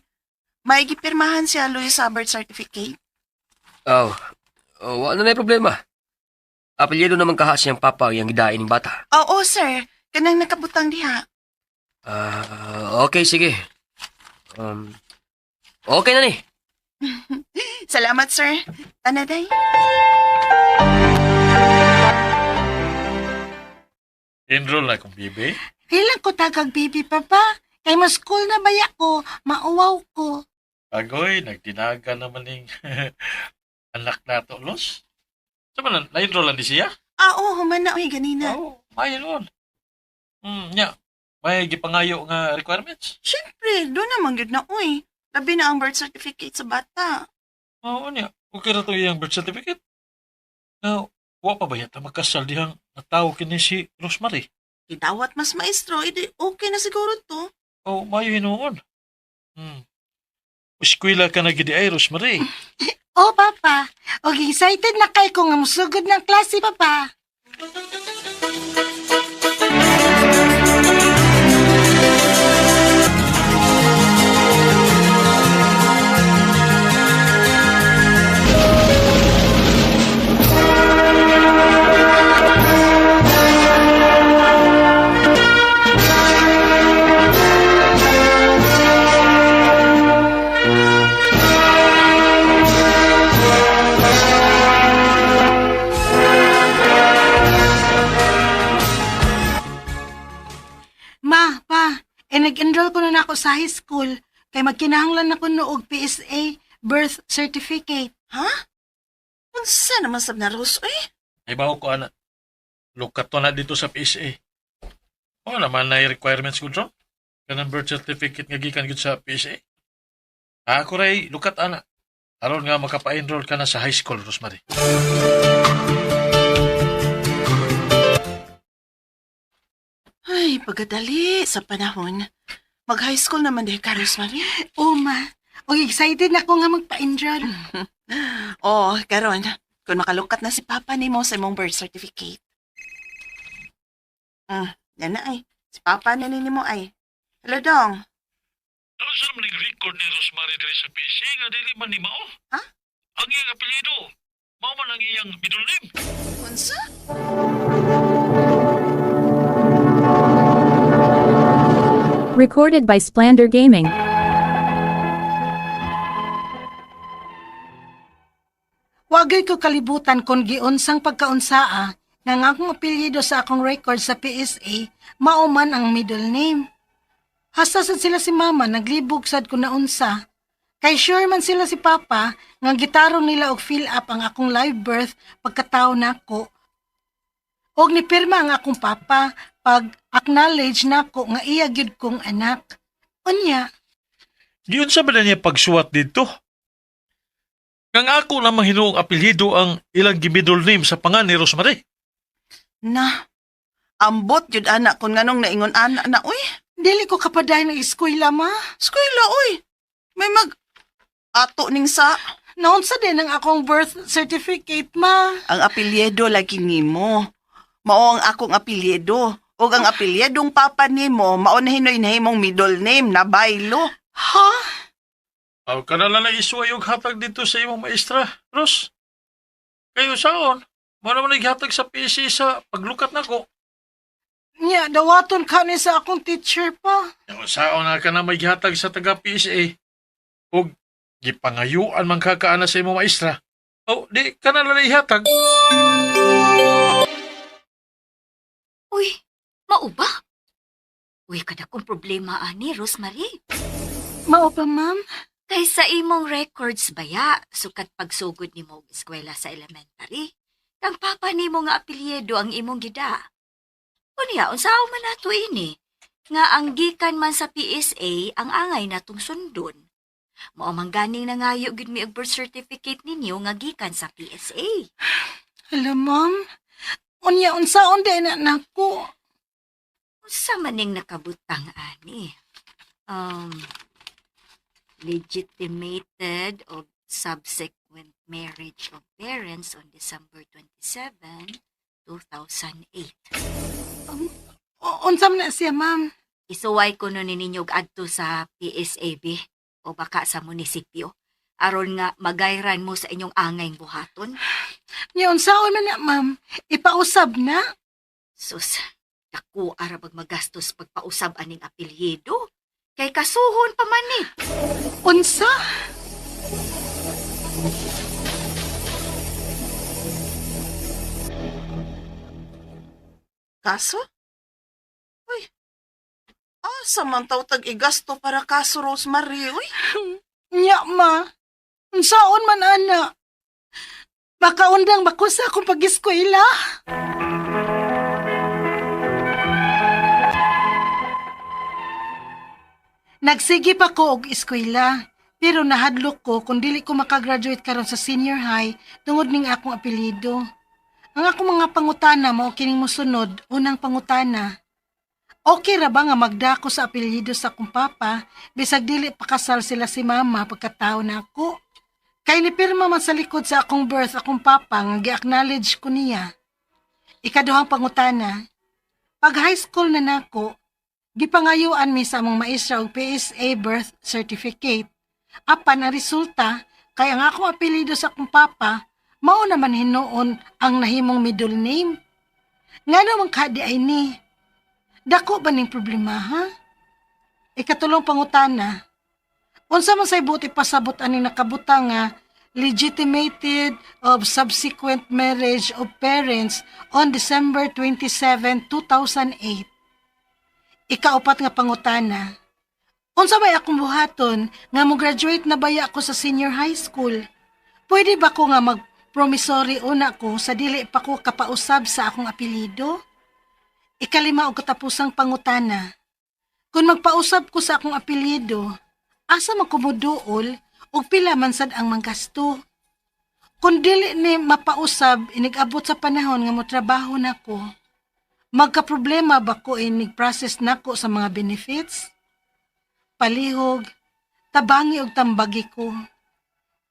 May gipirmahan siya, Luis, sa birth certificate. Oh, oh, wala na problema. Apelyido naman kaha siyang papa ang gidain ng bata. Oo, sir. Kanang nakabutang diha. Ah, okay, sige. Okay na ni. Salamat, sir. Tanaday. Enroll na akong bibi. Kailan ko tagag baby, Papa? Kay mas school na baya ko, mauwaw ko. Agoy, nagdinaga naman ning anak nato, Los. Sa man, na-enroll na ni siya? Ah, oo, human na, oy, ganina. Oo, may noon. Nya. May gipangayo nga requirements? Siyempre, doon naman gyud na, oy. Labi na ang birth certificate sa bata. Oo, niya. Okay na to iyang birth certificate. Now, wa pa ba yata magkasal dihang natawo kini si Rosemary? Gidawat mas maestro, edi okay na siguro to. Oh, mayo hinuon. Eskwela ka na gidi ay, Rosemary. Oh, Papa. Og excited na kay ko nga musugod ng klase, Papa. Ma, pa, eh nag-enroll ko na nako sa high school kay magkinahanglan ako no og PSA birth certificate. Ha? Unsa naman sab na Ros, oy? Ay, bawo ko, ana. Lukat to na dito sa PSA. Oo naman na requirements ko, John. Kanang birth certificate nga gikan gud sa PSA. Ako ray, lukat, ana. Aron nga makapa-enroll ka na sa high school, Rosemary. Ay, pagkadali sa panahon. Mag-high school naman dahil ka, Rosemary. Oh, ma. Og excited na ko nga magpa-enroll. Oh, karon, kung makalukat na si Papa nimo sa imong birth certificate. Yan na ay. Si Papa na ni nimo ay. Hello, Dong. Ano sa naman yung record ni Rosemary diri sa PSA nga dili man ni Mao? Ha? Ang iyang apelyido, mao man ang iyang middle name. Unsa? Recorded by Splander Gaming. Wagay ko kalibutan kung giunsang pagkaunsaa nga ang akong apelyido sa akong record sa PSA mao man ang middle name. Hasta sad sila si mama naglibog sad ko naunsa. Kay sure man sila si papa nga gitarong nila og fill up ang akong live birth pagkatawo nako. Og nipirma ang akong papa pag acknowledge nako nga iya gyud kong anak. Unya, Giunsa ba na niya pagsuwat dito? Kang ako lamang hinuong apelyido ang ilang middle name sa pangan ni Rosemary. Na, ambot yun anak kung nganong naingon anak na, uy. Dili ko kapadayon ng eskwela, ma. Eskwela, uy. May mag ato ning sa. Naunsa din ang akong birth certificate, ma. Ang apelyido lagi nimo. Mao ang akong apelyido. Ug ang apelyidong papa nimo, mao na hinoy nahimong middle name na Baylo. Ha? Aw ka na lang na isuway og hatag dito sa imong maestra, Ros. Kayo saon, mao naman naghatag sa PC sa paglukat nako. Nya, dawaton ka ni sa akong teacher pa. Saon na ka na may gihatag sa taga PSA. Og gipangayuan man ka kaana sa imong maestra. Oh, di ka na lang ihatag. Uy, mao ba? Uy, kada kong problema ani, Rosemary. Mao ba, ma'am? Kay sa imong records baya, sukat pagsugod nimo og eskwela sa elementary. Kang papa nimo nga apelyido ang imong gida. Unya, unsaon man nato ini? Nga ang gikan man sa PSA ang angay natong sundon. Mao man ganing nangayo gid mi og birth certificate ninyo nga gikan sa PSA. Hello, ma'am. Unya, unsaon di na nako. Unsa man ning nakabutang ani? Legitimated of subsequent marriage of parents on December 27, 2005. 2008. Unsa man na siya, ma'am? Isuway ko no ni ninyo og adto sa PSAB o baka sa munisipyo aron nga magayran mo sa inyong angay buhaton. Nya unsaon man na, ma'am? Ipausab na? Sus, dako ara bag magastos pagpausab aning apelyido. Kay kasuhon pa man ni. Unsa? Kaso? Uy, asa man taw tag igasto para kaso, Rosemary, uy? Nya, ma. Unsaon man, ana? Makaundang makusa akong pag-eskwela. Nagsige pa ko og eskwela, pero nahadlok ko kung dili ko makagraduate karon sa senior high tungod ning akong apelyido. Ang akong mga pangutana mao kining mosunod, unang pangutana. Okay ra ba nga magdako sa apelyido sa akong papa bisag dili pa kasal sila si mama pagkatao na ako? Kay nipirma man sa likod sa akong birth akong papa nga gi-acknowledge ko niya. Ikaduhang pangutana. Pag high school na nako, gipangayuan mi sa among maestra og PSA birth certificate. Apan ang resulta, kay ang akong apelyido sa akong papa, mao naman hinuon ang nahimong middle name. Ngano man kadi ay ni? Dako ba ning problema, ha? Ikatulong pangutana. Unsa man say buti pasabot aning nakabutang nga legitimated of subsequent marriage of parents on December 27, 2008. Ikaupat nga pangutana. Unsa may akong buhaton nga mo graduate na baya ako sa senior high school? Pwede ba ko nga mag-promissory una ko sa dili pa ko kapausab sa akong apelyido? Ikalima og katapusang pangutana. Kung magpausab ko sa akong apelyido, asa man ko moduol ug pila man sad ang manggasto? Kung dili ni mapausab inig-abot sa panahon nga motrabaho nako, magkaproblema ba ko inig process nako sa mga benefits? Palihog, tabangi og tambagi ko.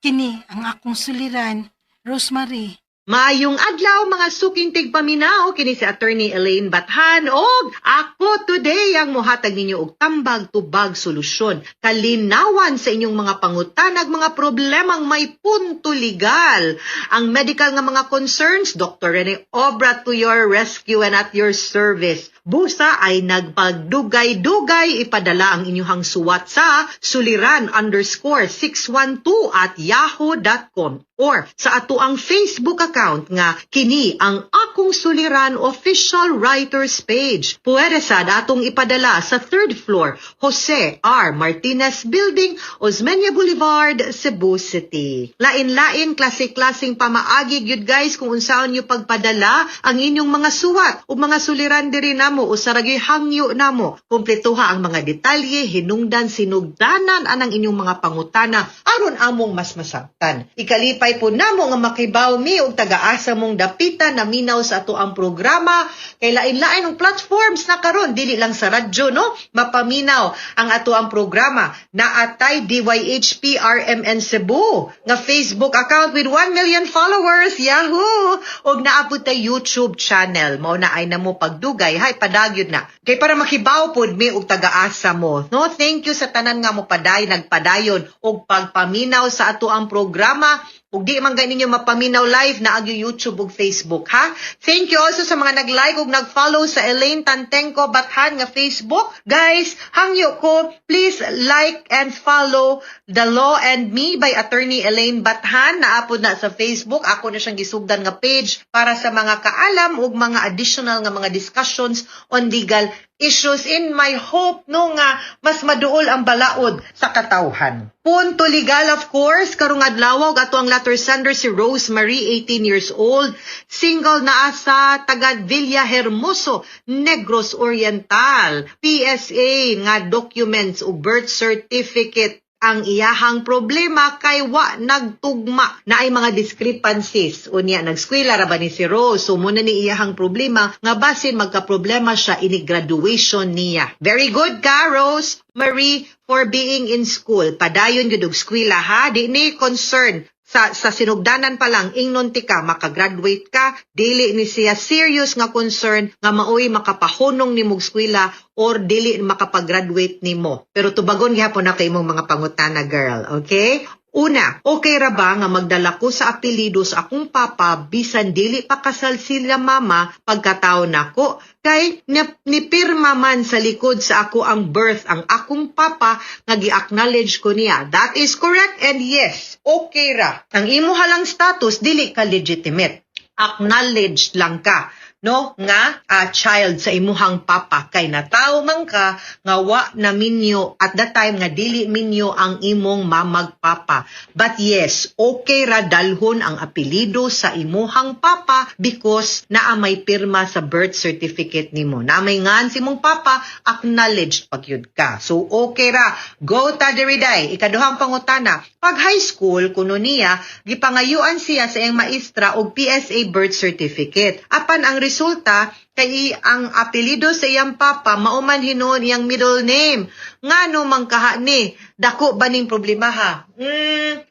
Kini ang akong suliran, Rosemary. Maayong adlaw mga suking tigpaminaw, kini si Attorney Elaine Bathan og ako today ang mohatag ninyo og tambag tubag solusyon kalinawan sa inyong mga pangutanag mga problemang may punto legal. Ang medical nga mga concerns, Dr. Rene Obra to your rescue and at your service. Busa ay nagpagdugay-dugay, ipadala ang inyong suwat sa suliran_612@yahoo.com or sa ato ang Facebook account nga kini ang Akong Suliran Official Writers Page. Pwede sad atong ipadala sa third floor, Jose R. Martinez Building, Osmeña Boulevard, Cebu City. Lain-lain klase-klaseng pamaagi gyud guys kung unsaon nyo pagpadala ang inyong mga suwat o mga suliran diri namo usa ra gyud hangyo namo. Kumpletuha ang mga detalye, hinungdan sinugdanan anang inyong mga pangutana aron among mas masabtan. Ikalipay po namo nga makibaw mi og tagaasa mong dapitan na minaw sa ato ang programa kay lain-lain ang platforms na karon, dili lang sa radyo, no, mapaminaw ang ato ang programa. Naatay DYHP RMN Cebu nga Facebook account with 1 million followers, yahoo, og naa pud tay YouTube channel. Mao na ay namo pagdugay, hay padagyod na kay para makibaw pod mi og tagaasa mo, no. Thank you sa tanan nga mo paday nagpadayon og pagpaminaw sa ato ang programa. Ug di man gani ninyo mapaminaw live na agyo YouTube ug Facebook, ha. Thank you also sa mga nag-like ug nag-follow sa Elaine Tantengco Bathan nga Facebook. Guys, hangyo ko, please like and follow The Law and Me by Attorney Elaine Bathan. Naapod na sa Facebook. Ako na siyang gisugdan nga page para sa mga kaalam ug mga additional nga mga discussions on legal issues in my hope, no, nga mas maduol ang balaod sa katawhan. Punto legal, of course, karong adlaw og ato ang letter sender si Rose Marie, 18 years old, single, naa sa taga Villa Hermoso, Negros Oriental. PSA nga documents ug birth certificate ang iyahang problema kay wa nagtugma na ay mga discrepancies. Unya nagskwela ra ba ni si Rose, so muna ni iyahang problema nga basin magka-problema siya ini graduation niya. Very good ka, Rose Marie, for being in school. Padayon gyud og eskwela, ha, di ni concern. Sa sinugdanan pa lang, ingnon tika makagraduate ka, dili ni siya serious nga concern nga maoy makapahunong nimo og eskwela or dili makapag-graduate nimo. Pero tubagon gihapon nako imong mga pangutana, girl, okay? Una, okay ra ba nga magdala ko sa apelyido sa akong papa bisan dili pa kasal sila mama pagkataon nako? Kay nipirma man sa likod sa ako ang birth ang akong papa nga gi-acknowledge ko niya. That is correct and yes, okay ra. Ang imo halang status, dili ka legitimate. Acknowledged lang ka, no, nga child sa imuhang papa kay natawo man ka nga wa na minyo at that time, nga dili minyo ang imong mamag papa. But yes, okay ra dalhon ang apelyido sa imuhang papa because naa may pirma sa birth certificate nimo, naa may ngan si imong papa, acknowledged pag yun ka. So okay ra, go ta diri day. Ikaduhang pangutana, pag high school kuno niya, gipangayuan siya sa iyang maestra og PSA birth certificate, apan ang resulta kay ang apelyido sa iyang papa mao man hinuon iyang middle name. Ngano man kaha ni? Dako ba ning problema ha?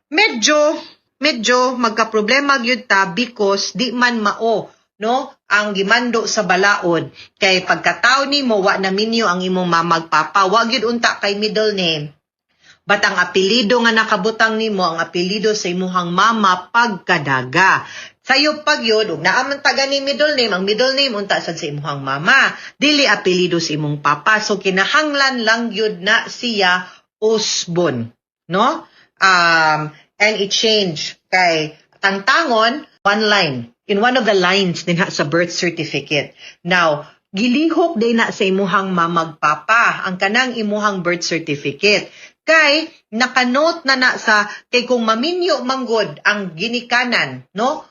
Medyo magka-problema gyud ta because di man mao, no, ang gimando sa balaod, kay pagkatao nimo wa na minyo ang imong mamag papa, wa gyud unta kay middle name. But ang apelyido nga nakabutang nimo, ang apelyido sa imuhang mama pagkadaga. Sayo pag yun, ug naa man taga ni middle name, ang middle name unta sad sa imuhang mama. Dili apelyido sa imong papa. So kinahanglan lang yun na siya usbon. No? And i-change kay tangtangon one line in one of the lines dinha sa birth certificate. Now, gilihok day na sa imuhang mamagpapa ang kanang imuhang birth certificate. Kay nakanote na na sa kay kung maminyo manggod ang ginikanan, no,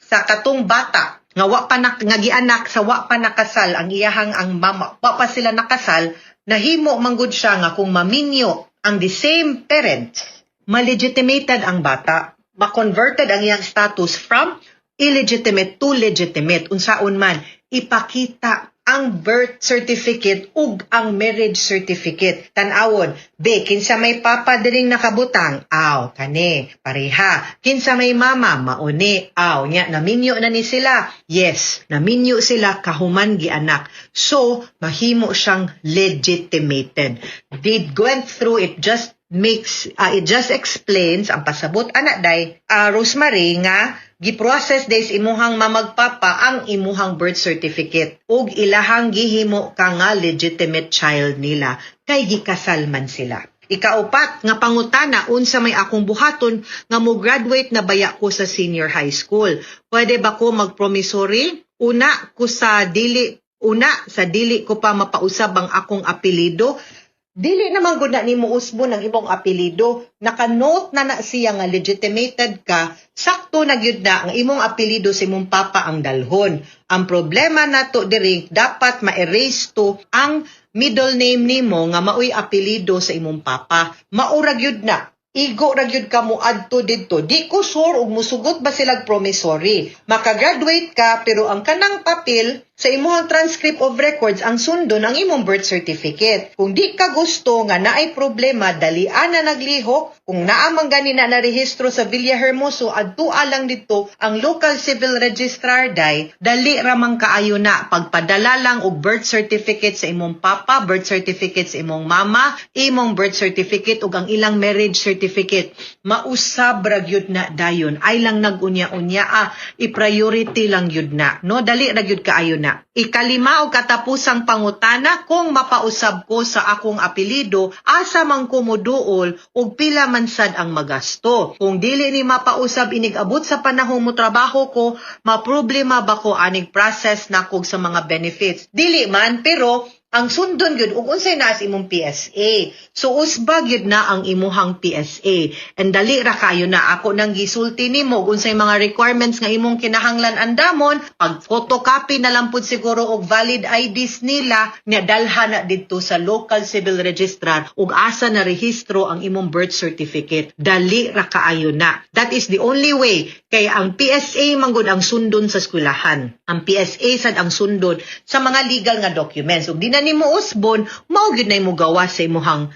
sa katong bata nga wa pa na, nga gianak sa wa pa nakasal ang iyahang ang mama, wa pa sila nakasal, nahimo manggod siya nga kung maminyo ang the same parents, malegitimated ang bata, ma-converted ang iyang status from illegitimate to legitimate. Unsaon man, ipakita ang birth certificate ug ang marriage certificate. Tan-awon, B, kinsa may papa diring nakabutang? Aw, kani, pareha. Kinsa may mama? Mauni. Aw, nya, naminyo na ni sila. Yes, naminyo sila kahuman gianak. So, mahimo siyang legitimated. They went through it, just makes it just explains ang pasabot ana day, Rosemary, nga gi-process day sa imuhang mamagpapa ang imuhang birth certificate ug ilahang gihimo ka nga legitimate child nila kay gikasal man sila. Ikaupat nga pangutana, unsa may akong buhaton nga mo graduate na baya ko sa senior high school? Pwede ba ko mag-promissory? Una sa dili ko pa mapausab ang akong apelyido. Dili naman gud na nimo usbon ang imong apelyido. Naka-note na na siya nga legitimated ka. Sakto na gyud na ang imong apelyido sa imong papa ang dalhon. Ang problema nato diri, dapat ma-erase to ang middle name nimo nga maoy apelyido sa imong papa. Mao ra gyud na. Igo ra gyud ka mo adto didto. Di ko sure og musugot ba silag promissory. Makagraduate ka, pero ang kanang papel sa imong transcript of records, ang sundon ang imong birth certificate. Kung di ka gusto nga naay problema, dalian na naglihok. Kung naa man gani na narehistro sa Villahermoso, adtua lang didto ang local civil registrar day, dali ra man kaayo na, pagpadala lang og birth certificate sa imong papa, birth certificate sa imong mama, imong birth certificate ug ang ilang marriage certificate. Mausab ra gyud na dayon. Ay lang nagunya-unya ah, i-priority lang gyud na. No, dali ra gyud kaayo na. Ikalima o katapusang pangutana, kung mapausab ko sa akong apelyido, asa man ko moduol ug pila man sad ang magasto? Kung dili ni mapausab inig-abot sa panahon mo trabaho ko, maproblema ba ko aning process nako sa mga benefits? Dili man, pero ang sundon gyud ug unsay naa sa imong PSA. So usba gyud na ang imuhang PSA. And dali ra kayo na, ako nang gisulti nimo ug unsay mga requirements nga imong kinahanglan andamon, pag photocopy na lang pud siguro og valid IDs nila, nya dalha na didto sa local civil registrar ug asa na rehistro ang imong birth certificate. Dali ra kaayo na. That is the only way, kay ang PSA manggod ang sundon sa eskwelahan. Ang PSA sad ang sundon sa mga legal nga documents. Ug di na na nimo usbon, mao gyud na mo gawas sa imuhang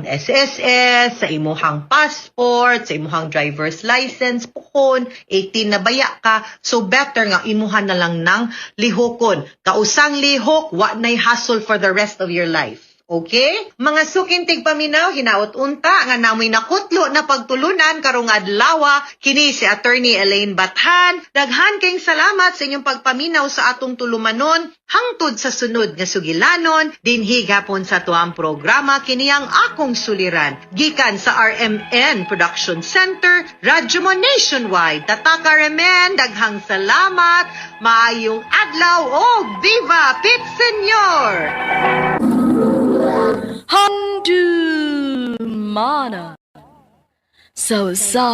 SSS, sa imuhang passport, sa imuhang driver's license puhon, 18 na baya ka, so better nga imuha na lang ng lihokon. Kausang lihok, wa nay hassle for the rest of your life. Okay? Mga suking tigpaminaw, hinaot unta nga namoy nakutlo na pagtulunan karong adlawa kini si Attorney Elaine Bathan. Daghan kayong salamat sa inyong pagpaminaw sa atong tulumanon hangtod sa sunod nga sugilanon dinhi gapon sa tuang programa kini ang akong suliran gikan sa RMN Production Center, Radyo Mo Nationwide. Tatak RMN, daghang salamat. Maayong adlaw og viva Pit Senyor! Handumana. So sa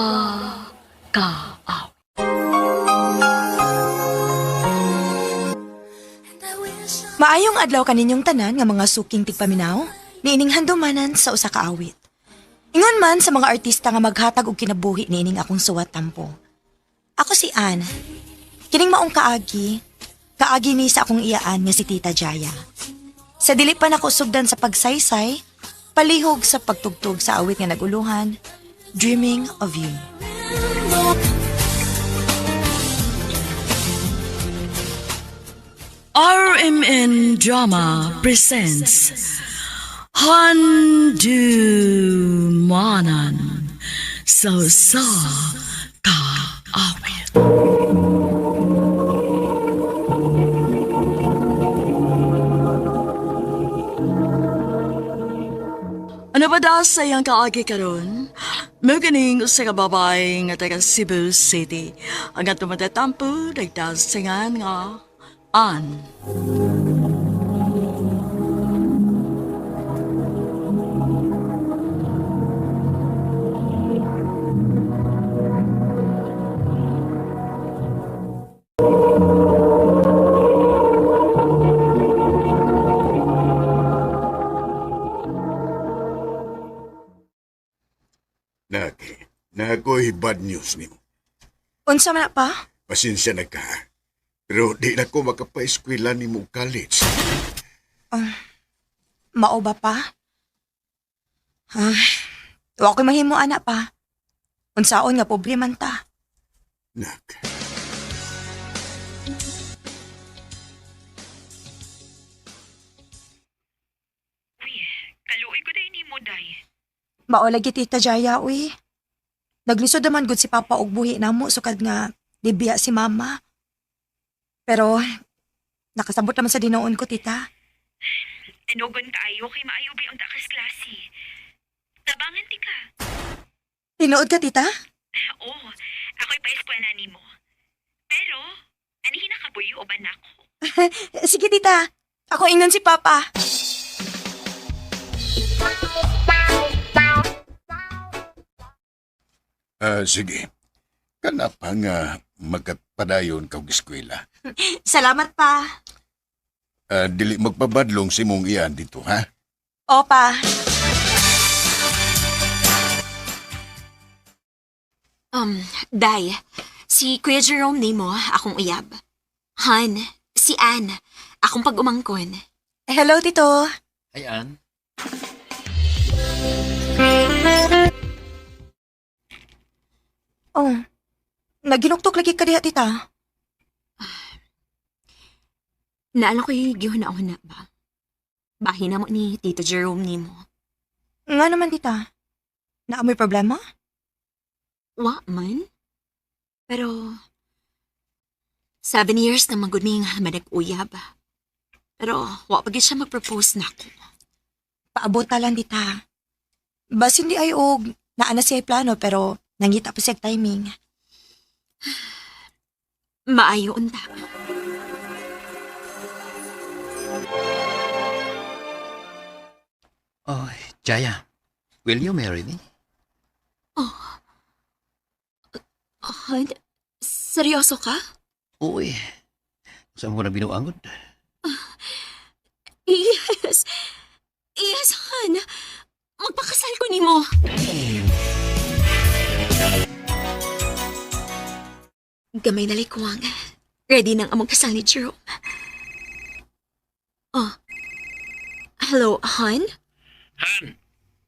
ka Maayong adlaw kaninyong tanan nga mga suking tigpaminaw, niining handumanan sa usa ka awit. Ingon man sa mga artista nga maghatag og kinabuhi niining akong suwat tampo. Ako si Ann. Kining maong kaagi, kaagi ni sa akong iyaan nga si Tita Jaya. Sa dili pa nako sugdan sa pagsaysay, palihog sa pagtugtog sa awit nga naguluhan, Dreaming of You. RMN Drama presents Handumanan So Sa Kaawit. Ano ba da sa iyang kaagi karon? Muganing usa ka babae nga taga Cebu City. Ang atong matatampo nagdasingan nga Ann. Nak, nakoy bad news nimo. Unsa man na pa? Pasensya na ka. Pero di na ko makapaeskwela nimo og college. Mao ba pa? Ah, wa ko'y mahimo ana pa. Unsaon nga pobre man ta. Nak. Kaluoy ko day nimo day. Mao lagi Tita Jaya uy. Naglisod naman gud si Papa og buhi namo sukad nga dibiya si Mama. Pero nakasabot naman sa dinoon ko, Tita. Anugon kaayo kay maayo bay unta kas klase. Tabangan ti ka. Tinuod ka, Tita? Oo, ako'y pa-eskwela nimo. Pero anihin na kabuyo uban nako. Sige, Tita. Ako ingnon si Papa. Sige. Kana pa nga magkapadayon ka og eskwela. Salamat pa. Dili magpabadlong si mong iyan dito, ha? Opa. Day, si Kuya Jerome nimo, akong uyab. Han, si Ann, akong pag-umangkon. Hello, Tito. Hi, Ann. Oh, naginuktok lagi ka diha, Tita. Naala ko'y gihuna-huna ba? Bahin na mo ni Tito Jerome nimo. Nga naman, Tita. Naamoy problema? Wa man. Pero, 7 years na magud mi nga manag-uyab. Pero, wa pa gyud siya mag-propose nako. Paabot ta lang, Tita. Basin di ay og naa na siya plano pero nangita pa siya timing. Maayo unta. Oh, Jaya, will you marry me? Oh. Han, seryoso ka? Oo eh. Saan mo na binuangon? Yes. Yes, Han. Magpakasal ko nimo. Gamay na likwang. Ready nang among kasal ni Jerome. Oh. Hello, Han? Han,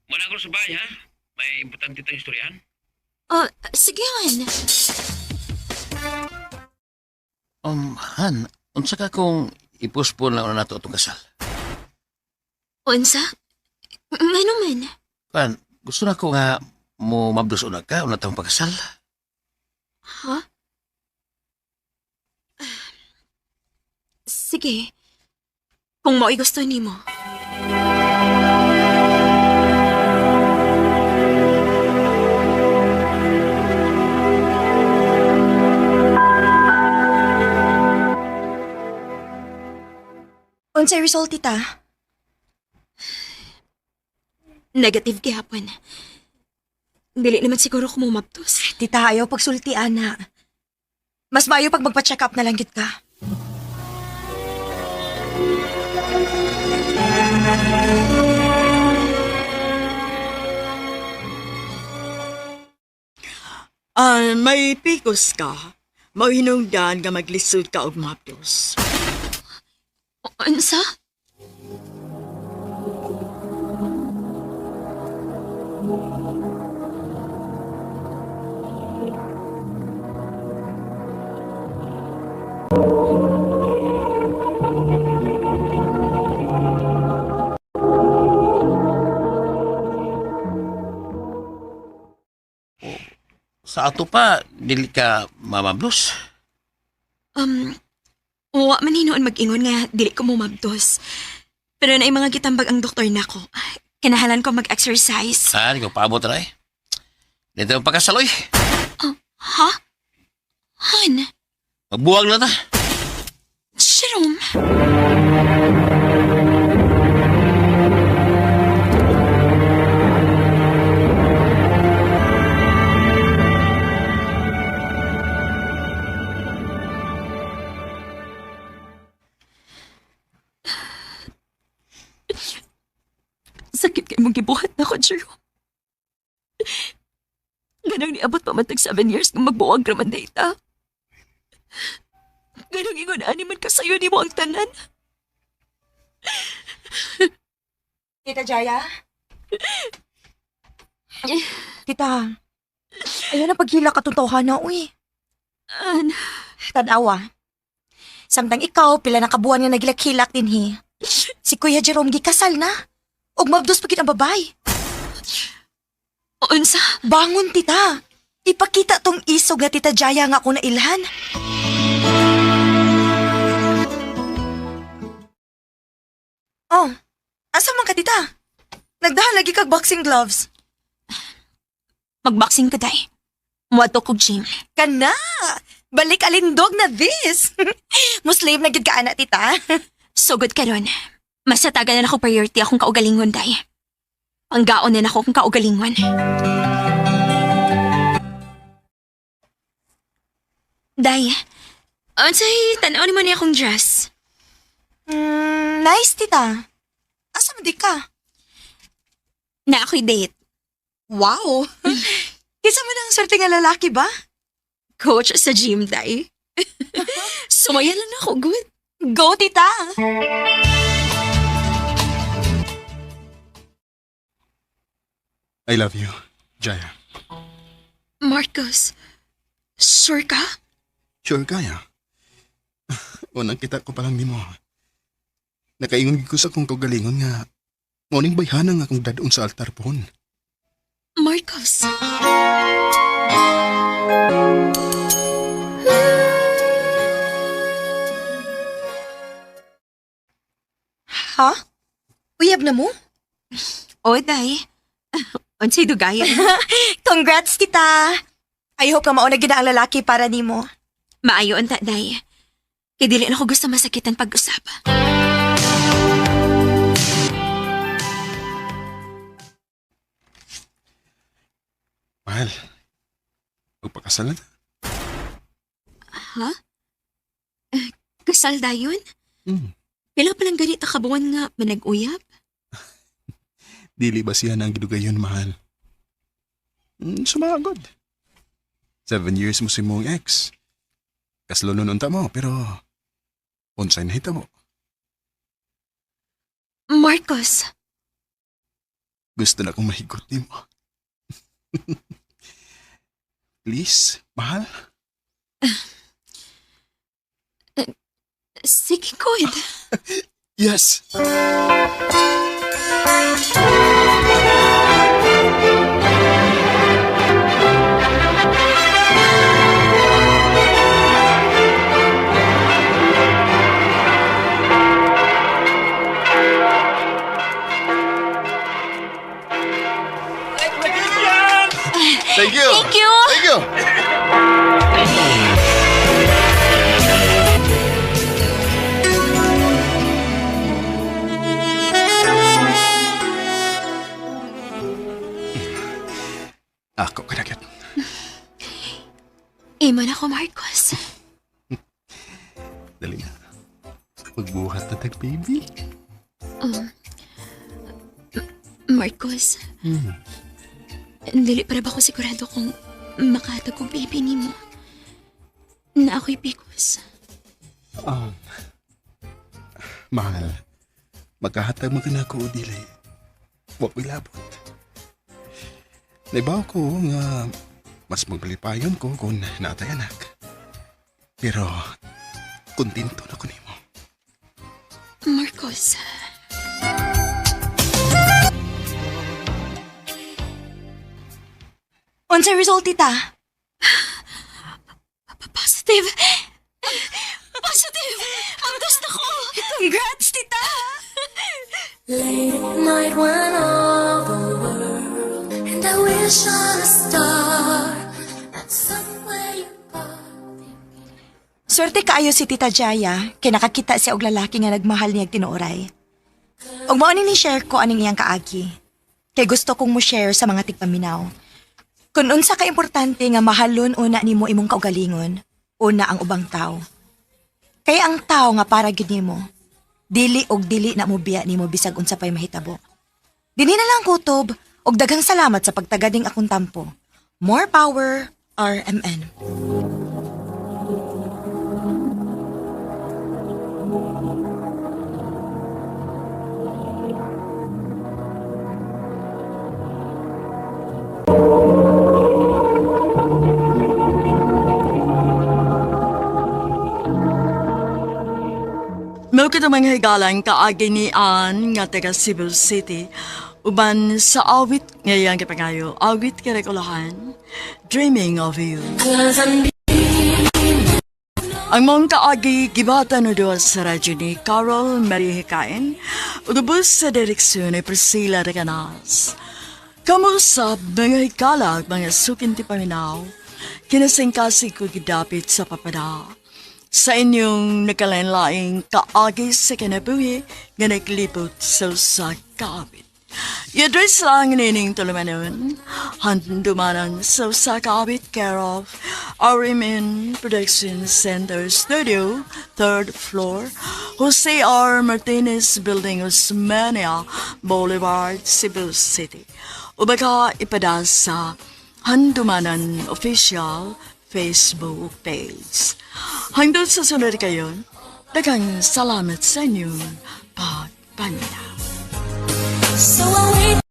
muna ko sa bahay, ha? May importante tayong istoryahan. Oh, sige, Han. Han, unsa ka kung ipuspon lang na nato atong kasal? Unsa? Ngano man? Han, gusto na ko nga mo mabdos una ka, una tang pagkasal. Ha? Sige. Kung mao'y gusto nimo. Unsay result, tita? Negative gihapon. Dili naman siguro ko mumabtos. Tita, ayaw pagsulti, ana. Mas maayo pag magpa-check up na lang gid ka. Ah, may pikos ka. Mauhinungdan nga maglisod ka og mapdos. Unsa? Sa ato pa, dili ka mamablos. Wa man hinuon mag-ingon nga dili ko mumabtos. Pero naay mga gitambag ang doktor nako. Kinahalan ko mag-exercise. Ah, di ko paabot na eh. Dito ang pagkasal, oy. Ha? Han? Magbuwag na ta. Jerome? Sakit kay mong gibuhat na ko, Jerome. Ganang niabot pa man tag 7 years nga magbuwag raman data. Ganang ingon ani man kasayo nimo ang tanan. Tita Jaya? Tita, ayaw na paghila ka itong tawhana, uy. An? Tanawa. Samtang ikaw, pila na kabuan nga nagilak-hilak din hi. Si Kuya Jerome gikasal na. Ug mabdos pa gid ang babay. Unsa? Bangon, tita. Ipakita tong isog nga Tita Jaya nga ako na ilhan. Oh, asa man ka, tita? Nagdahan lagi kag boxing gloves. Magboxing ka, day. Muadto kog gym. Kana! Balik alindog na this! Muslim na gid ka ana, tita. Sugod karon. Masatagan na ako priority akong kaugalingon, day. Panggaon na nako akong kaugalingon. Day, unsay tan-aw nimo ni akong dress? Nice, tita. Asa man di ka? Na ako'y date. Wow! Kinsa man ang swerte nga lalaki ba? Coach sa gym, day. Sumaya lang ako, good. Go, tita! I love you, Jaya. Marcos, sure ka? Sure kaya. Unang kita ko pa lang nimo. Nakaingon gid ko sa akong kaugalingon nga mao ning bayhana nga akong dad-on sa altar pohon. Marcos. Ha? Uyab na mo? O, day. Unsay dugayan. Congrats, tita! I hope ka mauna gid ang lalaki para nimo. Maayo unta, day. Kay dili na ko gusto masakitan pag-usap. Mahal, magpakasal na ta. Ha? Eh, kasal dayon? Mm. Pila pa lang ganito kabuan nga manag-uyab? Dili ba siya na ang gidugayon, mahal? Sumagod. 7 years mo si mong ex. Kaslonon unta mo, pero unsay nahitabo? Marcos, Gusto na kong mahigot nimo. Please, mahal. Sige, good. Yes. Thank you. Thank you. Thank you. Ako ka na gyud. Imo na ko, Marcos. Dali na. Magbuhat na tag baby. Marcos, dili para ba ko sigurado kung makahatag kong baby nimo? Na ako'y bikos. Mahal, magkahatag man ka na ako o dili. Wa ko'y labot. Naibaw ko nga mas maglipayon ko kung natay anak. Pero kontento na ko nimo. Marcos. Unsa result, tita? Positive! Positive! Abdos na ko! Congrats, tita! Late at night when all the world and I wish on a star that's somewhere you are. Swerte kaayo si Tita Jaya kay nakakita siya og lalaki nga nagmahal niya tinuoray. Og mao ni share ko aning iyang kaagi. Kay gusto kong mo share sa mga tigpaminaw. Kung unsa ka importante nga mahalon una nimo imong kaugalingon, una ang ubang tao. Kay ang tao nga para gyud nimo, dili og dili na mobiya nimo bisag unsa pay mahitabo. Dinhi na lang kutob og daghang salamat sa pagtagading akong tampo. More power, RMN. Mao kita mga higalang kaagi ni Ann nga taga Cebu City uban sa awit ngayang gipangayo, awit karekulahan, Dreaming of You. Ang mong kaagi gibata no duwa sa radyo ni Carol Marie Hikain, udubos sa direksyon ni Priscilla Recanas. Kamusap mga hikalag mga sukin ti paminaw, kinasingkasig ko gidapit sa papada. Sa inyong nakalain-laing kaagi sa kinabuhi nga naglibot sa usa ka awit. I-address lang nining tulumanon, handumanan sa usa ka awit, care of RMN Production Center Studio, 3rd floor, Jose R. Martinez Building, Osmeña Boulevard, Cebu City. O baka ipada sa Handumanan Official Facebook page. Hanggang sa sunod kayon, daghang salamat sa inyong pagpaminaw. So I wait.